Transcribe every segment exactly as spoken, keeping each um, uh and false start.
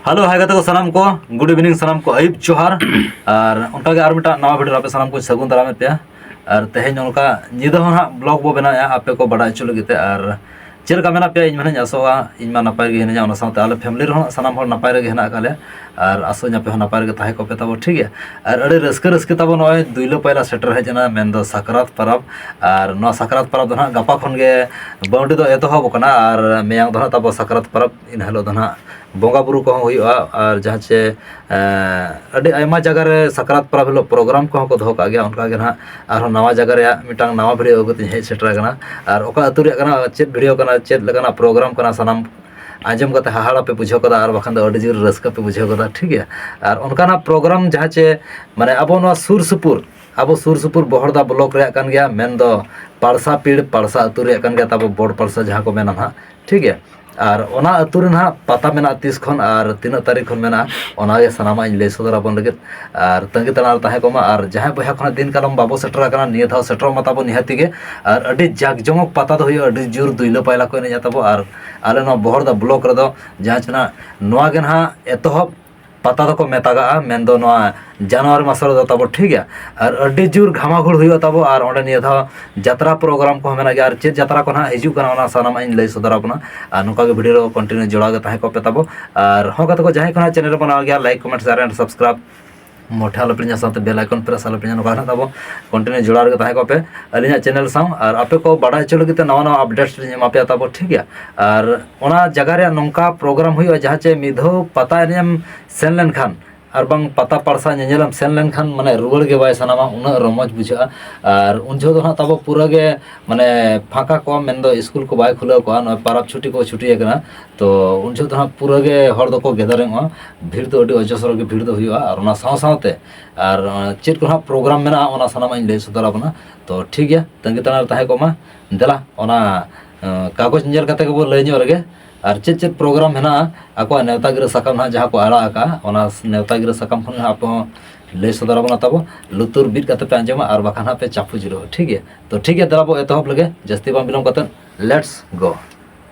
Hello, hi ᱜᱟᱛᱮ ᱠᱚ ᱥᱟᱱᱟᱢ ᱠᱚ, good evening ᱥᱟᱱᱟᱢ ᱠᱚ, ᱟᱹᱭᱩᱵ ᱡᱚᱦᱟᱨ᱾ ᱟᱨ ᱚᱱᱠᱟᱜᱮ ᱟᱨ ᱢᱤᱫᱴᱟᱝ ᱱᱟᱣᱟ ᱵᱷᱤᱰᱤᱭᱳ ᱨᱮ ᱟᱯᱮ ᱥᱟᱱᱟᱢ ᱠᱚᱧ ᱥᱟᱹᱜᱩᱱ ᱫᱟᱨᱟᱢᱮᱫ ᱯᱮᱭᱟ᱾ ᱟᱨ ᱛᱮᱦᱮᱧ ᱱᱚᱝᱠᱟ ᱧᱤᱫᱟᱹ ᱦᱚᱸ ᱦᱟᱸᱜ ᱵᱞᱚᱜ ᱵᱚ ᱵᱮᱱᱟᱣᱮᱫᱼᱟ ᱟᱯᱮ ᱠᱚ ᱵᱟᱰᱟᱭ ᱦᱚᱪᱚ ᱞᱟᱹᱜᱤᱫ ᱛᱮ᱾ ᱟᱨ ᱪᱮᱫ ᱞᱮᱠᱟ ᱢᱮᱱᱟᱜ ᱯᱮᱭᱟ? ᱤᱧ ᱢᱟᱧ ᱟᱥᱚᱜᱼᱟ, ᱤᱧ ᱢᱟ ᱱᱟᱯᱟᱭ ᱜᱮ ᱦᱤᱱᱟᱹᱧᱟ, ᱚᱱᱟ ᱥᱟᱶᱛᱮ ᱟᱞᱮ ᱯᱷᱮᱢᱤᱞᱤ ᱨᱮᱦᱚᱸ ᱥᱟᱱᱟᱢ ᱦᱚᱲ ᱱᱟᱯᱟᱭ ᱨᱮᱜᱮ ᱦᱮᱱᱟᱜ ᱟᱠᱟᱫ ᱞᱮᱭᱟ᱾ ᱟᱨ ᱟᱥᱚᱜ ᱟᱹᱧ ᱟᱯᱮ ᱦᱚᱸ ᱱᱟᱯᱟᱭ ᱨᱮᱜᱮ ᱛᱟᱦᱮᱸ ᱠᱚᱜ ᱯᱮ ᱛᱟᱵᱚ, ᱴᱷᱤᱠ ᱜᱮᱭᱟ? ᱟᱨ ᱟᱹᱰᱤ ᱨᱟᱹᱥᱠᱟᱹ ᱨᱟᱹᱥᱠᱟᱹ ᱛᱟᱵᱚ ᱱᱚᱜᱼᱚᱭ ᱫᱩᱭᱞᱟᱹ ᱯᱟᱭᱞᱟ ᱥᱮᱴᱮᱨ ᱦᱮᱡ ᱮᱱᱟ, ᱢᱮᱱᱫᱚ ᱥᱟᱠᱨᱟᱛ ᱯᱚᱨᱚᱵᱽ᱾ ᱟᱨ ᱱᱚᱣᱟ ᱥᱟᱠᱨᱟᱛ ᱯᱚᱨᱚᱵᱽ ᱫᱚ ᱱᱟᱦᱟᱜ ᱜᱟᱯᱟ ᱠᱷᱚᱱ ᱜᱮ ᱵᱟᱹᱣᱰᱤ ᱫᱚ ᱮᱛᱚᱦᱚᱵ ᱟᱠᱟᱱᱟ᱾ ᱟᱨ ᱢᱮᱭᱟᱝ ᱫᱚ ᱱᱟᱦᱟᱜ ᱛᱟᱵᱚ ᱥᱟᱠᱨᱟᱛ ᱯᱚᱨᱚᱵᱽ, ᱤᱱᱟᱹ ᱦᱤᱞᱳᱜ ᱫᱚ ᱱᱟᱦᱟᱜ ᱵᱚᱸᱜᱟ ᱵᱩᱨᱩ ᱠᱚᱦᱚᱸ ᱦᱩᱭᱩᱜᱼᱟ᱾ ᱟᱨ ᱡᱟᱦᱟᱸ ᱪᱮ, ᱮᱸ, ᱟᱹᱰᱤ ᱟᱭᱢᱟ ᱡᱟᱭᱜᱟ ᱨᱮ ᱥᱟᱠᱨᱟᱛ ᱯᱚᱨᱚᱵᱽ ᱦᱤᱞᱳᱜ ᱯᱨᱳᱜᱨᱟᱢ ᱠᱚᱦᱚᱸ ᱠᱚ ᱫᱚᱦᱚ ᱠᱟᱜ ᱜᱮᱭᱟ᱾ ᱚᱱᱠᱟ ᱜᱮ ᱱᱟᱦᱟᱜ ᱟᱨᱦᱚᱸ ᱱᱟᱣᱟ ᱡᱟᱭᱜᱟ ᱨᱮᱭᱟᱜ ᱢᱤᱫᱴᱟᱝ ᱱᱟᱣᱟ ᱵᱷᱤᱰᱤᱭᱳ ᱟᱹᱜᱩ ᱠᱟᱛᱮᱧ ᱦᱮᱡ ᱥᱮᱴᱮᱨ ᱟᱠᱟᱱᱟ᱾ ᱟᱨ ᱚᱠᱟ ᱟᱹᱛᱩ ᱨᱮᱭᱟᱜ ᱠᱟᱱᱟ, ᱪᱮᱫ ᱵᱷᱤᱰᱤᱭᱳ ᱠᱟᱱᱟ, ᱪᱮᱫ ᱞᱮᱠᱟᱱᱟᱜ ᱯᱨᱳᱜᱨᱟᱢ ᱠᱟᱱᱟ, ᱥᱟᱱᱟᱢ ᱟᱸᱡᱚᱢ ᱠᱟᱛᱮ ᱦᱟᱦᱟᱲᱟ ᱯᱮ ᱵᱩᱡᱷᱟᱹᱣ ᱠᱟᱫᱟ, ᱟᱨ ᱵᱟᱠᱷᱟᱱ ᱫᱚ ᱟᱹᱰᱤ ᱡᱳᱨ ᱨᱟᱹᱥᱠᱟᱹ ᱯᱮ ᱵᱩᱡᱷᱟᱹᱣ ᱠᱟᱫᱟ, ᱴᱷᱤᱠ ᱜᱮᱭᱟ? ᱟᱨ ᱚᱱᱠᱟᱱᱟᱜ ᱯᱨᱳᱜᱨᱟᱢ ᱡᱟᱦᱟᱸ ᱪᱮ, ᱢᱟᱱᱮ, ᱟᱵᱚ ᱱᱚᱣᱟ ᱥᱩᱨ ᱥᱩᱯᱩᱨ, ᱟᱵᱚ ᱥᱩᱨ ᱥᱩᱯᱩᱨ ᱵᱚᱦᱚᱲᱫᱟ ᱵᱞᱚᱠ ᱨᱮᱭᱟᱜ ᱠᱟᱱ ᱜᱮᱭᱟ, ᱢᱮᱱᱫᱚ ᱯᱟᱲᱥᱟ ᱯᱤᱲ, ᱯᱟᱲᱥᱟ ᱟᱹᱛᱩ ᱨᱮᱭᱟᱜ ᱠᱟᱱ ᱜᱮᱭᱟ ᱛᱟᱵᱚ ᱵᱚᱲ ᱯᱟᱲᱥᱟ ᱡᱟᱦᱟᱸ ᱠᱚ ᱢᱮᱱᱟ ᱱᱟᱦᱟᱜ, ᱴᱷᱤᱠ ᱜᱮᱭᱟ? ᱟᱨ ᱚᱱᱟ ᱟᱹᱛᱩ ᱨᱮ ᱱᱟᱦᱟᱜ ᱯᱟᱛᱟ ᱢᱮᱱᱟᱜᱼᱟ ᱛᱤᱥ ᱠᱷᱚᱱ ᱟᱨ ᱛᱤᱱᱟᱹᱜ ᱛᱟᱹᱨᱤᱠᱷ ᱠᱷᱚᱱ ᱢᱮᱱᱟᱜᱼᱟ, ᱚᱱᱟᱜᱮ ᱥᱟᱱᱟᱢᱟᱜ ᱤᱧ ᱞᱟᱹᱭ ᱥᱚᱫᱚᱨ ᱟᱵᱚᱱ ᱞᱟᱹᱜᱤᱫ᱾ ᱟᱨ ᱛᱟᱺᱜᱤ ᱛᱟᱲᱟᱜ ᱨᱮ ᱛᱟᱦᱮᱸ ᱠᱚᱜ ᱢᱟ᱾ ᱟᱨ ᱡᱟᱦᱟᱸᱭ ᱵᱚᱭᱦᱟ ᱠᱷᱚᱱᱟᱜ ᱫᱤᱱ ᱠᱟᱞᱚᱢ ᱵᱟᱵᱚ ᱥᱮᱴᱮᱨ ᱟᱠᱟᱱᱟ, ᱱᱤᱭᱟᱹ ᱫᱷᱟᱣ ᱥᱮᱴᱮᱨᱚᱜ ᱢᱟ ᱛᱟᱵᱚ ᱱᱤᱦᱟᱹᱛᱤ ᱜᱮ᱾ ᱟᱨ ᱟᱹᱰᱤ ᱡᱟᱠ ᱡᱚᱢᱚᱠ ᱯᱟᱛᱟ ᱫᱚ ᱦᱩᱭᱩᱜᱼᱟ, ᱟᱹᱰᱤ ᱡᱳᱨ ᱫᱩᱭᱞᱟᱹ ᱯᱟᱭᱞᱟ ᱠᱚ ᱮᱱᱮᱡᱼᱟ ᱛᱟᱵᱚ᱾ ᱟᱨ ᱟᱞᱮ ᱱᱚᱣᱟ ᱵᱚᱦᱚᱲᱫᱟ ᱵᱞᱚᱠ ᱨᱮᱫᱚ ᱡᱟᱦᱟᱸ ᱪᱮ ᱱᱟᱦᱟᱜ ᱱᱚᱣᱟ ᱜᱮ ᱱᱟᱦᱟᱜ ᱮᱛᱚᱦᱚᱵ ᱯᱟᱛᱟ ᱫᱚᱠᱚ ᱢᱮᱛᱟᱜᱟᱜᱼᱟ, ᱢᱮᱱᱫᱚ ᱱᱚᱣᱟ ᱡᱟᱱᱩᱣᱟᱨᱤ ᱢᱟᱥ ᱨᱮᱫᱚ ᱛᱟᱵᱚ, ᱴᱷᱤᱠ ᱜᱮᱭᱟ? ᱟᱨ ᱟᱹᱰᱤ ᱡᱳᱨ ᱜᱷᱟᱢᱟᱜᱷᱩᱲ ᱦᱩᱭᱩᱜᱼᱟ ᱛᱟᱵᱚ᱾ ᱟᱨ ᱚᱸᱰᱮ ᱱᱤᱭᱟᱹ ᱫᱷᱟᱣ ᱡᱟᱛᱨᱟ ᱯᱨᱳᱜᱨᱟᱢ ᱠᱚᱦᱚᱸ ᱢᱮᱱᱟᱜ ᱜᱮᱭᱟ᱾ ᱟᱨ ᱪᱮᱫ ᱡᱟᱛᱨᱟ ᱠᱚ ᱱᱟᱦᱟᱜ ᱦᱤᱡᱩᱜ ᱠᱟᱱᱟ, ᱚᱱᱟ ᱥᱟᱱᱟᱢᱟᱜ ᱤᱧ ᱞᱟᱹᱭ ᱥᱚᱫᱚᱨ ᱟᱵᱚᱱᱟ᱾ ᱟᱨ ᱱᱚᱝᱠᱟ ᱜᱮ ᱵᱷᱤᱰᱤᱭᱳ ᱨᱮ ᱠᱚᱱᱴᱤᱱᱤᱭᱩ ᱡᱚᱲᱟᱣ ᱜᱮ ᱛᱟᱦᱮᱸ ᱠᱚᱜ ᱯᱮ ᱛᱟᱵᱚ᱾ ᱟᱨ ᱦᱚᱸ ᱜᱟᱛᱮ ᱠᱚ, ᱡᱟᱦᱟᱸᱭ ᱠᱚ ᱱᱟᱦᱟᱜ ᱪᱮᱱᱮᱞ ᱨᱮᱵᱚᱱ ᱱᱟᱣᱟ ᱜᱮᱭᱟ, like, comment, share and subscribe ᱢᱚᱴᱷᱮ ᱟᱞᱚᱯᱮ ᱧᱟ, ᱥᱟᱶᱛᱮ ᱵᱮᱞ ᱟᱭᱠᱚᱱ ᱯᱨᱮᱥ ᱟᱞᱚᱯᱮ ᱧᱟ᱾ ᱱᱚᱝᱠᱟ ᱱᱟᱦᱟᱜ ᱛᱟᱵᱚ ᱠᱚᱱᱴᱤᱱᱤᱭᱩ ᱡᱚᱲᱟᱣ ᱨᱮᱜᱮ ᱛᱟᱦᱮᱸ ᱠᱚᱜ ᱯᱮ ᱟᱹᱞᱤᱧᱟᱜ ᱪᱮᱱᱮᱞ ᱥᱟᱶ᱾ ᱟᱨ ᱟᱯᱮ ᱠᱚ ᱵᱟᱰᱟᱭ ᱦᱚᱪᱚ ᱞᱟᱹᱜᱤᱫ ᱛᱮ ᱱᱟᱣᱟ ᱱᱟᱣᱟ ᱟᱯᱰᱮᱴ ᱞᱤᱧ ᱮᱢᱟ ᱯᱮᱭᱟ ᱛᱟᱵᱚ, ᱴᱷᱤᱠ ᱜᱮᱭᱟ? ᱟᱨ ᱚᱱᱟ ᱡᱟᱭᱜᱟ ᱨᱮᱭᱟᱜ ᱱᱚᱝᱠᱟ ᱯᱨᱳᱜᱨᱟᱢ ᱦᱩᱭᱩᱜᱼᱟ, ᱡᱟᱦᱟᱸ ᱪᱮ ᱢᱤᱫ ᱫᱷᱟᱣ ᱯᱟᱛᱟ ᱮᱱᱮᱡ ᱮᱢ ᱥᱮᱱ ᱞᱮᱱᱠᱷᱟᱱ ᱟᱨ ᱵᱟᱝ ᱯᱟᱛᱟ ᱯᱟᱲᱥᱟ ᱧᱮᱧᱮᱞᱮᱢ ᱥᱮᱱ ᱞᱮᱱᱠᱷᱟᱱ, ᱢᱟᱱᱮ, ᱨᱩᱣᱟᱹᱲ ᱜᱮ ᱵᱟᱭ ᱥᱟᱱᱟᱢᱟ, ᱩᱱᱟᱹᱜ ᱨᱚᱢᱚᱡᱽ ᱵᱩᱡᱷᱟᱹᱜᱼᱟ᱾ ᱟᱨ ᱩᱱ ᱡᱚᱦᱚᱜ ᱫᱚ ᱦᱟᱸᱜ ᱛᱟᱵᱚ ᱯᱩᱨᱟᱹ ᱜᱮ, ᱢᱟᱱᱮ, ᱯᱷᱟᱸᱠᱟ ᱠᱚᱜᱼᱟ, ᱢᱮᱱᱫᱚ ᱤᱥᱠᱩᱞ ᱠᱚ ᱵᱟᱭ ᱠᱷᱩᱞᱟᱹᱣ ᱠᱚᱜᱼᱟ, ᱱᱚᱜᱼᱚᱭ ᱯᱟᱨᱟᱵᱽ ᱪᱷᱩᱴᱤ ᱠᱚ ᱪᱷᱩᱴᱤ ᱟᱠᱟᱱᱟ᱾ ᱛᱚ ᱩᱱ ᱡᱚᱦᱚᱜ ᱫᱚ ᱦᱟᱸᱜ ᱯᱩᱨᱟᱹ ᱜᱮ ᱦᱚᱲ ᱫᱚᱠᱚ ᱜᱮᱫᱟᱨᱤᱝᱚᱜᱼᱟ, ᱵᱷᱤᱲ ᱫᱚ ᱟᱹᱰᱤ ᱚᱡᱚᱥᱨᱚ ᱜᱮ ᱵᱷᱤᱲ ᱫᱚ ᱦᱩᱭᱩᱜᱼᱟ᱾ ᱟᱨ ᱚᱱᱟ ᱥᱟᱶ ᱥᱟᱶᱛᱮ ᱟᱨ, ᱟᱸ, ᱪᱮᱫ ᱠᱚ ᱦᱟᱸᱜ ᱯᱨᱳᱜᱨᱟᱢ ᱢᱮᱱᱟᱜᱼᱟ, ᱚᱱᱟ ᱥᱟᱱᱟᱢᱟᱜ ᱤᱧ ᱞᱟᱹᱭ ᱥᱚᱫᱚᱨ ᱟᱵᱚᱱᱟ᱾ ᱛᱚ ᱴᱷᱤᱠ ᱜᱮᱭᱟ, ᱛᱟᱺᱜᱤ ᱛᱟᱲᱟᱜ ᱨᱮ ᱛᱟᱦᱮᱸ ᱠᱚᱜ ᱢᱟ᱾ ᱫᱮᱞᱟ, ᱚᱱᱟ, ᱟᱸ, ᱠᱟᱜᱚᱡᱽ ᱧᱮᱞ ᱠᱟᱛᱮ ᱜᱮᱵᱚ ᱞᱟᱹᱭ ᱧᱚᱜ ᱨᱮᱜᱮ᱾ ᱟᱨ ᱪᱮᱫ ᱪᱮᱫ ᱯᱨᱳᱜᱨᱟᱢ ᱦᱮᱱᱟᱜᱼᱟ, ᱟᱠᱚᱣᱟᱜ ᱱᱮᱣᱛᱟ ᱜᱤᱨᱟᱹ ᱥᱟᱠᱟᱢ ᱦᱟᱸᱜ ᱡᱟᱦᱟᱸ ᱠᱚ ᱟᱲᱟᱜ ᱟᱠᱟᱫᱼᱟ, ᱚᱱᱟ ᱱᱮᱣᱛᱟ ᱜᱤᱨᱟᱹ ᱥᱟᱠᱟᱢ ᱠᱷᱚᱱ ᱦᱟᱸᱜ ᱟᱯᱮ ᱦᱚᱸ ᱞᱟᱹᱭ ᱥᱚᱫᱚᱨ ᱟᱵᱚᱱᱟ ᱛᱟᱵᱚ᱾ ᱞᱩᱛᱩᱨ ᱵᱤᱫ ᱠᱟᱛᱮ ᱯᱮ ᱟᱸᱡᱚᱢᱟ ᱟᱨ ᱵᱟᱠᱷᱟᱱ ᱦᱟᱸᱜ ᱯᱮ ᱪᱟᱯᱚ ᱡᱤᱨᱟᱹᱜᱼᱟ, ᱴᱷᱤᱠ ᱜᱮᱭᱟ? ᱛᱚ ᱴᱷᱤᱠ ᱜᱮᱭᱟ, ᱫᱮᱞᱟ ᱵᱚ ᱮᱛᱚᱦᱚᱵ ᱞᱮᱜᱮ, ᱡᱟᱹᱥᱛᱤ ᱵᱟᱝ ᱵᱤᱞᱚᱢ ᱠᱟᱛᱮ, let's go᱾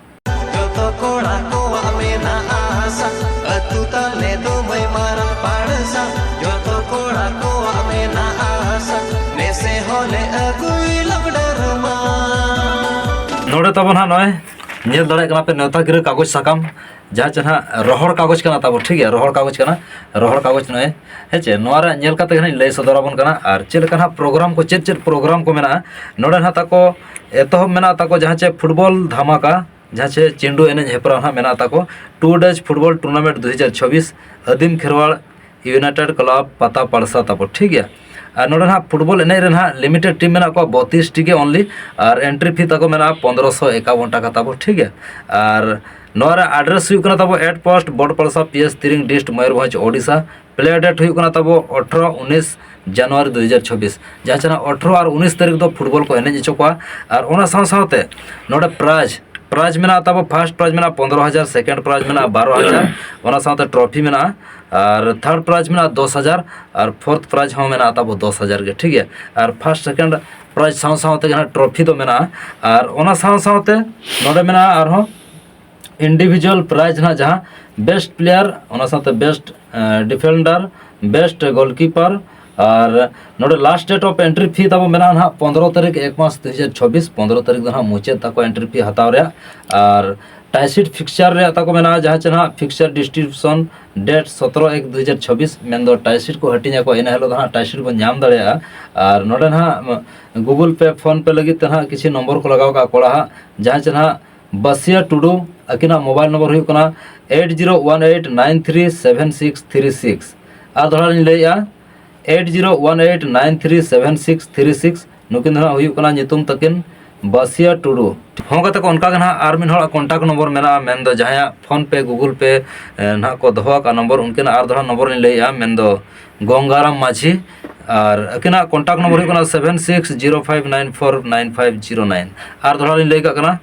ᱡᱚᱛᱚ ᱠᱚᱲᱟ ᱠᱚᱣᱟᱜ ᱢᱮᱱᱟᱜᱼᱟ ᱟᱥᱟ, ᱟᱹᱛᱩ ᱱᱚᱰᱮ ᱛᱟᱵᱚᱱ ᱦᱟᱸᱜ ᱱᱚᱜᱼᱚᱭ ᱧᱮᱞ ᱫᱟᱲᱮᱭᱟᱜ ᱠᱟᱱᱟ ᱯᱮ ᱱᱮᱣᱛᱟ ᱜᱤᱨᱟᱹ ᱠᱟᱜᱚᱡᱽ ᱥᱟᱠᱟᱢ, ᱡᱟᱦᱟᱸ ᱪᱮ ᱱᱟᱦᱟᱜ ᱨᱚᱦᱚᱲ ᱠᱟᱜᱚᱡᱽ ᱠᱟᱱᱟ ᱛᱟᱵᱚ, ᱴᱷᱤᱠ ᱜᱮᱭᱟ, ᱨᱚᱦᱚᱲ ᱠᱟᱜᱚᱡᱽ ᱠᱟᱱᱟ, ᱨᱚᱦᱚᱲ ᱠᱟᱜᱚᱡᱽ ᱱᱚᱜᱼᱚᱭ, ᱦᱮᱸ ᱪᱮ, ᱱᱚᱣᱟ ᱨᱮ ᱧᱮᱞ ᱠᱟᱛᱮ ᱜᱮ ᱱᱟᱦᱟᱜ ᱤᱧ ᱞᱟᱹᱭ ᱥᱚᱫᱚᱨ ᱟᱵᱚᱱ ᱠᱟᱱᱟ᱾ ᱟᱨ ᱪᱮᱫ ᱞᱮᱠᱟ ᱱᱟᱦᱟᱜ ᱯᱨᱳᱜᱨᱟᱢ ᱠᱚ, ᱪᱮᱫ ᱪᱮᱫ ᱯᱨᱳᱜᱨᱟᱢ ᱠᱚ ᱢᱮᱱᱟᱜᱼᱟ, ᱱᱚᱰᱮ ᱱᱟᱦᱟᱜ ᱛᱟᱠᱚ ᱮᱛᱚᱦᱚᱵ ᱢᱮᱱᱟᱜ ᱛᱟᱠᱚ ᱡᱟᱦᱟᱸ ᱪᱮ ᱯᱷᱩᱴᱵᱚᱞ ᱫᱷᱟᱢᱟᱠᱟ, ᱡᱟᱦᱟᱸ ᱪᱮ ᱪᱤᱸᱰᱩ ᱮᱱᱮᱡ ᱦᱮᱯᱨᱟᱣ ᱱᱟᱦᱟᱜ ᱢᱮᱱᱟᱜ ᱛᱟᱠᱚ, ᱴᱩ ᱰᱮᱡᱽ ᱯᱷᱩᱴᱵᱚᱞ ᱴᱩᱨᱱᱟᱢᱮᱱᱴ ᱫᱩ ᱦᱟᱡᱟᱨ ᱪᱷᱚᱵᱵᱤᱥ, ᱟᱹᱫᱤᱢ ᱠᱷᱮᱨᱣᱟᱲ ᱤᱭᱩᱱᱟᱭᱴᱮᱰ ᱠᱞᱟᱵᱽ ᱯᱟᱛᱟ ᱯᱟᱲᱥᱟ ᱛᱟᱵᱚ, ᱴᱷᱤᱠ ᱜᱮᱭᱟ᱾ ᱟᱨ ᱱᱚᱰᱮ ᱱᱟᱦᱟᱜ ᱯᱷᱩᱴᱵᱚᱞ ᱮᱱᱮᱡ ᱨᱮ ᱱᱟᱦᱟᱜ ᱞᱤᱢᱤᱴᱮᱰ ᱴᱤᱢ ᱢᱮᱱᱟᱜ ᱠᱚᱣᱟ ᱵᱚᱛᱤᱥ ᱴᱤ ᱜᱮ ᱚᱱᱞᱤ, ᱟᱨ ᱮᱱᱴᱨᱤ ᱯᱷᱤ ᱛᱟᱠᱚ ᱢᱮᱱᱟᱜᱼᱟ ᱯᱚᱱᱫᱽᱨᱚᱥᱚ ᱮᱠᱟᱣᱚᱱ ᱴᱟᱠᱟ ᱛᱟᱵᱚ, ᱴᱷᱤᱠ ᱜᱮᱭᱟ᱾ ᱟᱨ ᱱᱚᱣᱟ ᱨᱮ ᱟᱰᱨᱮᱥ ᱦᱩᱭᱩᱜ ᱠᱟᱱᱟ ᱛᱟᱵᱚ at post Badparsa, P S Tiring, dist Mayurbhanj, Odisha. Play date ᱦᱩᱭᱩᱜ ᱠᱟᱱᱟ ᱛᱟᱵᱚ ᱟᱴᱷᱨᱚ ᱩᱱᱤᱥ ᱡᱟᱱᱩᱣᱟᱨᱤ ᱫᱩ ᱦᱟᱡᱟᱨ ᱪᱷᱚᱵᱵᱤᱥ, ᱡᱟᱦᱟᱸ ᱪᱮ ᱱᱟᱦᱟᱜ ᱟᱴᱷᱨᱚ ᱟᱨ ᱩᱱᱤᱥ ᱛᱟᱹᱨᱤᱠᱷ ᱫᱚ ᱯᱷᱩᱴᱵᱚᱞ ᱠᱚ ᱮᱱᱮᱡ ᱦᱚᱪᱚ ᱠᱚᱣᱟ᱾ ᱟᱨ ᱚᱱᱟ ᱥᱟᱶ ᱥᱟᱶᱛᱮ ᱱᱚᱰᱮ ᱯᱨᱟᱭᱤᱡᱽ, ᱯᱨᱟᱭᱤᱡᱽ ᱢᱮᱱᱟᱜᱼᱟ ᱛᱟᱵᱚ, ᱯᱷᱟᱨᱥᱴ ᱯᱨᱟᱭᱤᱡᱽ ᱢᱮᱱᱟᱜᱼᱟ ᱯᱚᱱᱫᱽᱨᱚ ᱦᱟᱡᱟᱨ, ᱥᱮᱠᱮᱱᱰ ᱯᱨᱟᱭᱤᱡᱽ ᱢᱮᱱᱟᱜᱼᱟ ᱵᱟᱨᱚ ᱦᱟᱡᱟᱨ, ᱚᱱᱟ ᱥᱟᱶᱛᱮ ᱴᱨᱚᱯᱷᱤ ᱢᱮᱱᱟᱜᱼᱟ᱾ ᱟᱨ ᱛᱷᱟᱨᱰ ᱯᱨᱟᱭᱤᱡᱽ ᱢᱮᱱᱟᱜᱼᱟ ᱫᱚᱥ ᱦᱟᱡᱟᱨ, ᱟᱨ ᱯᱷᱳᱨᱛᱷ ᱯᱨᱟᱭᱤᱡᱽ ᱦᱚᱸ ᱢᱮᱱᱟᱜᱼᱟ ᱛᱟᱵᱚ ᱫᱚᱥ ᱦᱟᱡᱟᱨ ᱜᱮ, ᱴᱷᱤᱠ ᱜᱮᱭᱟ᱾ ᱟᱨ ᱯᱷᱟᱨᱥᱴ ᱥᱮᱠᱮᱱᱰ ᱯᱨᱟᱭᱤᱡᱽ ᱥᱟᱶ ᱥᱟᱶ ᱛᱮᱜᱮ ᱱᱟᱦᱟᱜ ᱴᱨᱚᱯᱷᱤ ᱫᱚ ᱢᱮᱱᱟᱜᱼᱟ᱾ ᱟᱨ ᱚᱱᱟ ᱥᱟᱶ ᱥᱟᱶᱛᱮ ᱱᱚᱰᱮ ᱢᱮᱱᱟᱜᱼᱟ ᱟᱨᱦᱚᱸ ᱤᱱᱰᱤᱵᱷᱤᱡᱩᱣᱟᱞ ᱯᱨᱟᱭᱤᱡᱽ ᱱᱟᱦᱟᱜ, ᱡᱟᱦᱟᱸ ᱵᱮᱥᱴ ᱯᱞᱮᱭᱟᱨ, ᱚᱱᱟ ᱥᱟᱶᱛᱮ ᱵᱮᱥᱴ ᱰᱤᱯᱷᱮᱱᱰᱟᱨ, ᱵᱮᱥᱴ ᱜᱳᱞᱠᱤᱯᱟᱨ, ᱟᱨ ᱱᱚᱰᱮ last date of entry fee ᱛᱟᱵᱚ ᱢᱮᱱᱟᱜᱼᱟ ᱱᱟᱦᱟᱜ ᱯᱚᱱᱫᱽᱨᱚ ᱛᱟᱹᱨᱤᱠᱷ ᱮᱠ ᱢᱟᱥ ᱫᱩ ᱦᱟᱡᱟᱨ ᱪᱷᱚᱵᱵᱤᱥ, ᱯᱚᱱᱫᱽᱨᱚ ᱛᱟᱹᱨᱤᱠᱷ ᱫᱚ ᱱᱟᱦᱟᱜ ᱢᱩᱪᱟᱹᱫ ᱛᱟᱠᱚ ᱮᱱᱴᱨᱤ ᱯᱷᱤ ᱦᱟᱛᱟᱣ ᱨᱮᱭᱟᱜ᱾ ᱟᱨ ᱴᱟᱭᱥᱤᱴ ᱯᱷᱤᱠᱥᱪᱟᱨ ᱨᱮᱭᱟᱜ ᱛᱟᱠᱚ ᱢᱮᱱᱟᱜᱼᱟ, ᱡᱟᱦᱟᱸ ᱪᱮ ᱱᱟᱦᱟᱜ ᱯᱷᱤᱠᱥᱪᱟᱨ ᱰᱤᱥᱴᱨᱤᱵᱤᱭᱩᱥᱚᱱ ᱰᱮᱴ ᱥᱚᱛᱨᱚ ᱮᱠ ᱫᱩ ᱦᱟᱡᱟᱨ ᱪᱷᱚᱵᱵᱤᱥ, ᱢᱮᱱᱫᱚ ᱴᱟᱭᱥᱤᱴ ᱠᱚ ᱦᱟᱹᱴᱤᱧ ᱟᱠᱚ, ᱤᱱᱟᱹ ᱦᱤᱞᱳᱜ ᱫᱚ ᱱᱟᱦᱟᱜ ᱴᱟᱭᱥᱤᱴ ᱵᱚᱱ ᱧᱟᱢ ᱫᱟᱲᱮᱭᱟᱜᱼᱟ᱾ ᱟᱨ ᱱᱚᱰᱮ ᱱᱟᱦᱟᱜ ᱜᱩᱜᱩᱞ ᱯᱮ, ᱯᱷᱳᱱ ᱯᱮ ᱞᱟᱹᱜᱤᱫ ᱛᱮ ᱱᱟᱦᱟᱜ ᱠᱤᱪᱷᱩ ᱱᱚᱢᱵᱚᱨ ᱠᱚ ᱞᱟᱜᱟᱣ ᱠᱟᱜ ᱠᱚᱲᱟ ᱦᱟᱸᱜ, ᱡᱟᱦᱟᱸ ᱪᱮ ᱱᱟᱦᱟᱜ ᱵᱟᱥᱤᱭᱟ ᱴᱩᱰᱩ, ᱟᱹᱠᱤᱱᱟᱜ ᱢᱳᱵᱟᱭᱤᱞ ᱱᱚᱢᱵᱚᱨ ᱦᱩᱭᱩᱜ ᱠᱟᱱᱟ eight zero one eight nine three seven six three six. ᱟᱨ ᱫᱚᱦᱲᱟ ᱞᱤᱧ ᱞᱟᱹᱭᱮᱫᱼᱟ, eight zero one eight nine three seven six three six. ᱱᱩᱠᱤᱱ ᱫᱚ ᱱᱟᱦᱟᱜ ᱦᱩᱭᱩᱜ ᱠᱟᱱᱟ ᱧᱩᱛᱩᱢ ᱛᱟᱹᱠᱤᱱ ᱵᱟᱥᱤᱭᱟ ᱴᱩᱰᱩ᱾ ᱦᱚᱸ ᱜᱟᱛᱮ ᱠᱚ, ᱚᱱᱠᱟ ᱜᱮ ᱱᱟᱦᱟᱜ ᱟᱨ ᱢᱤᱫ ᱦᱚᱲᱟᱜ ᱠᱚᱱᱴᱟᱠᱴ ᱱᱚᱢᱵᱚᱨ ᱢᱮᱱᱟᱜᱼᱟ, ᱢᱮᱱᱫᱚ ᱡᱟᱦᱟᱸᱭᱟᱜ ᱯᱷᱳᱱ ᱯᱮ, ᱜᱩᱜᱩᱞ ᱯᱮ, ᱮ, ᱱᱟᱦᱟᱜ ᱠᱚ ᱫᱚᱦᱚ ᱟᱠᱟᱫ ᱱᱚᱢᱵᱚᱨ, ᱩᱱᱠᱤᱱᱟᱜ ᱟᱨ ᱫᱚᱦᱲᱟ ᱱᱚᱢᱵᱚᱨ ᱞᱤᱧ ᱞᱟᱹᱭᱮᱫᱼᱟ, ᱢᱮᱱᱫᱚ ᱜᱚᱝᱜᱟᱨᱟᱢ ᱢᱟᱹᱡᱷᱤ᱾ ᱟᱨ ᱟᱹᱠᱤᱱᱟᱜ ᱠᱚᱱᱴᱟᱠᱴ ᱱᱚᱢᱵᱚᱨ ᱦᱩᱭᱩᱜ ᱠᱟᱱᱟ seven six zero five nine four nine five zero nine. ᱟᱨ ᱫᱚᱦᱲᱟ ᱞᱤᱧ ᱞᱟᱹᱭ ᱠᱟᱜ ᱠᱟᱱᱟ,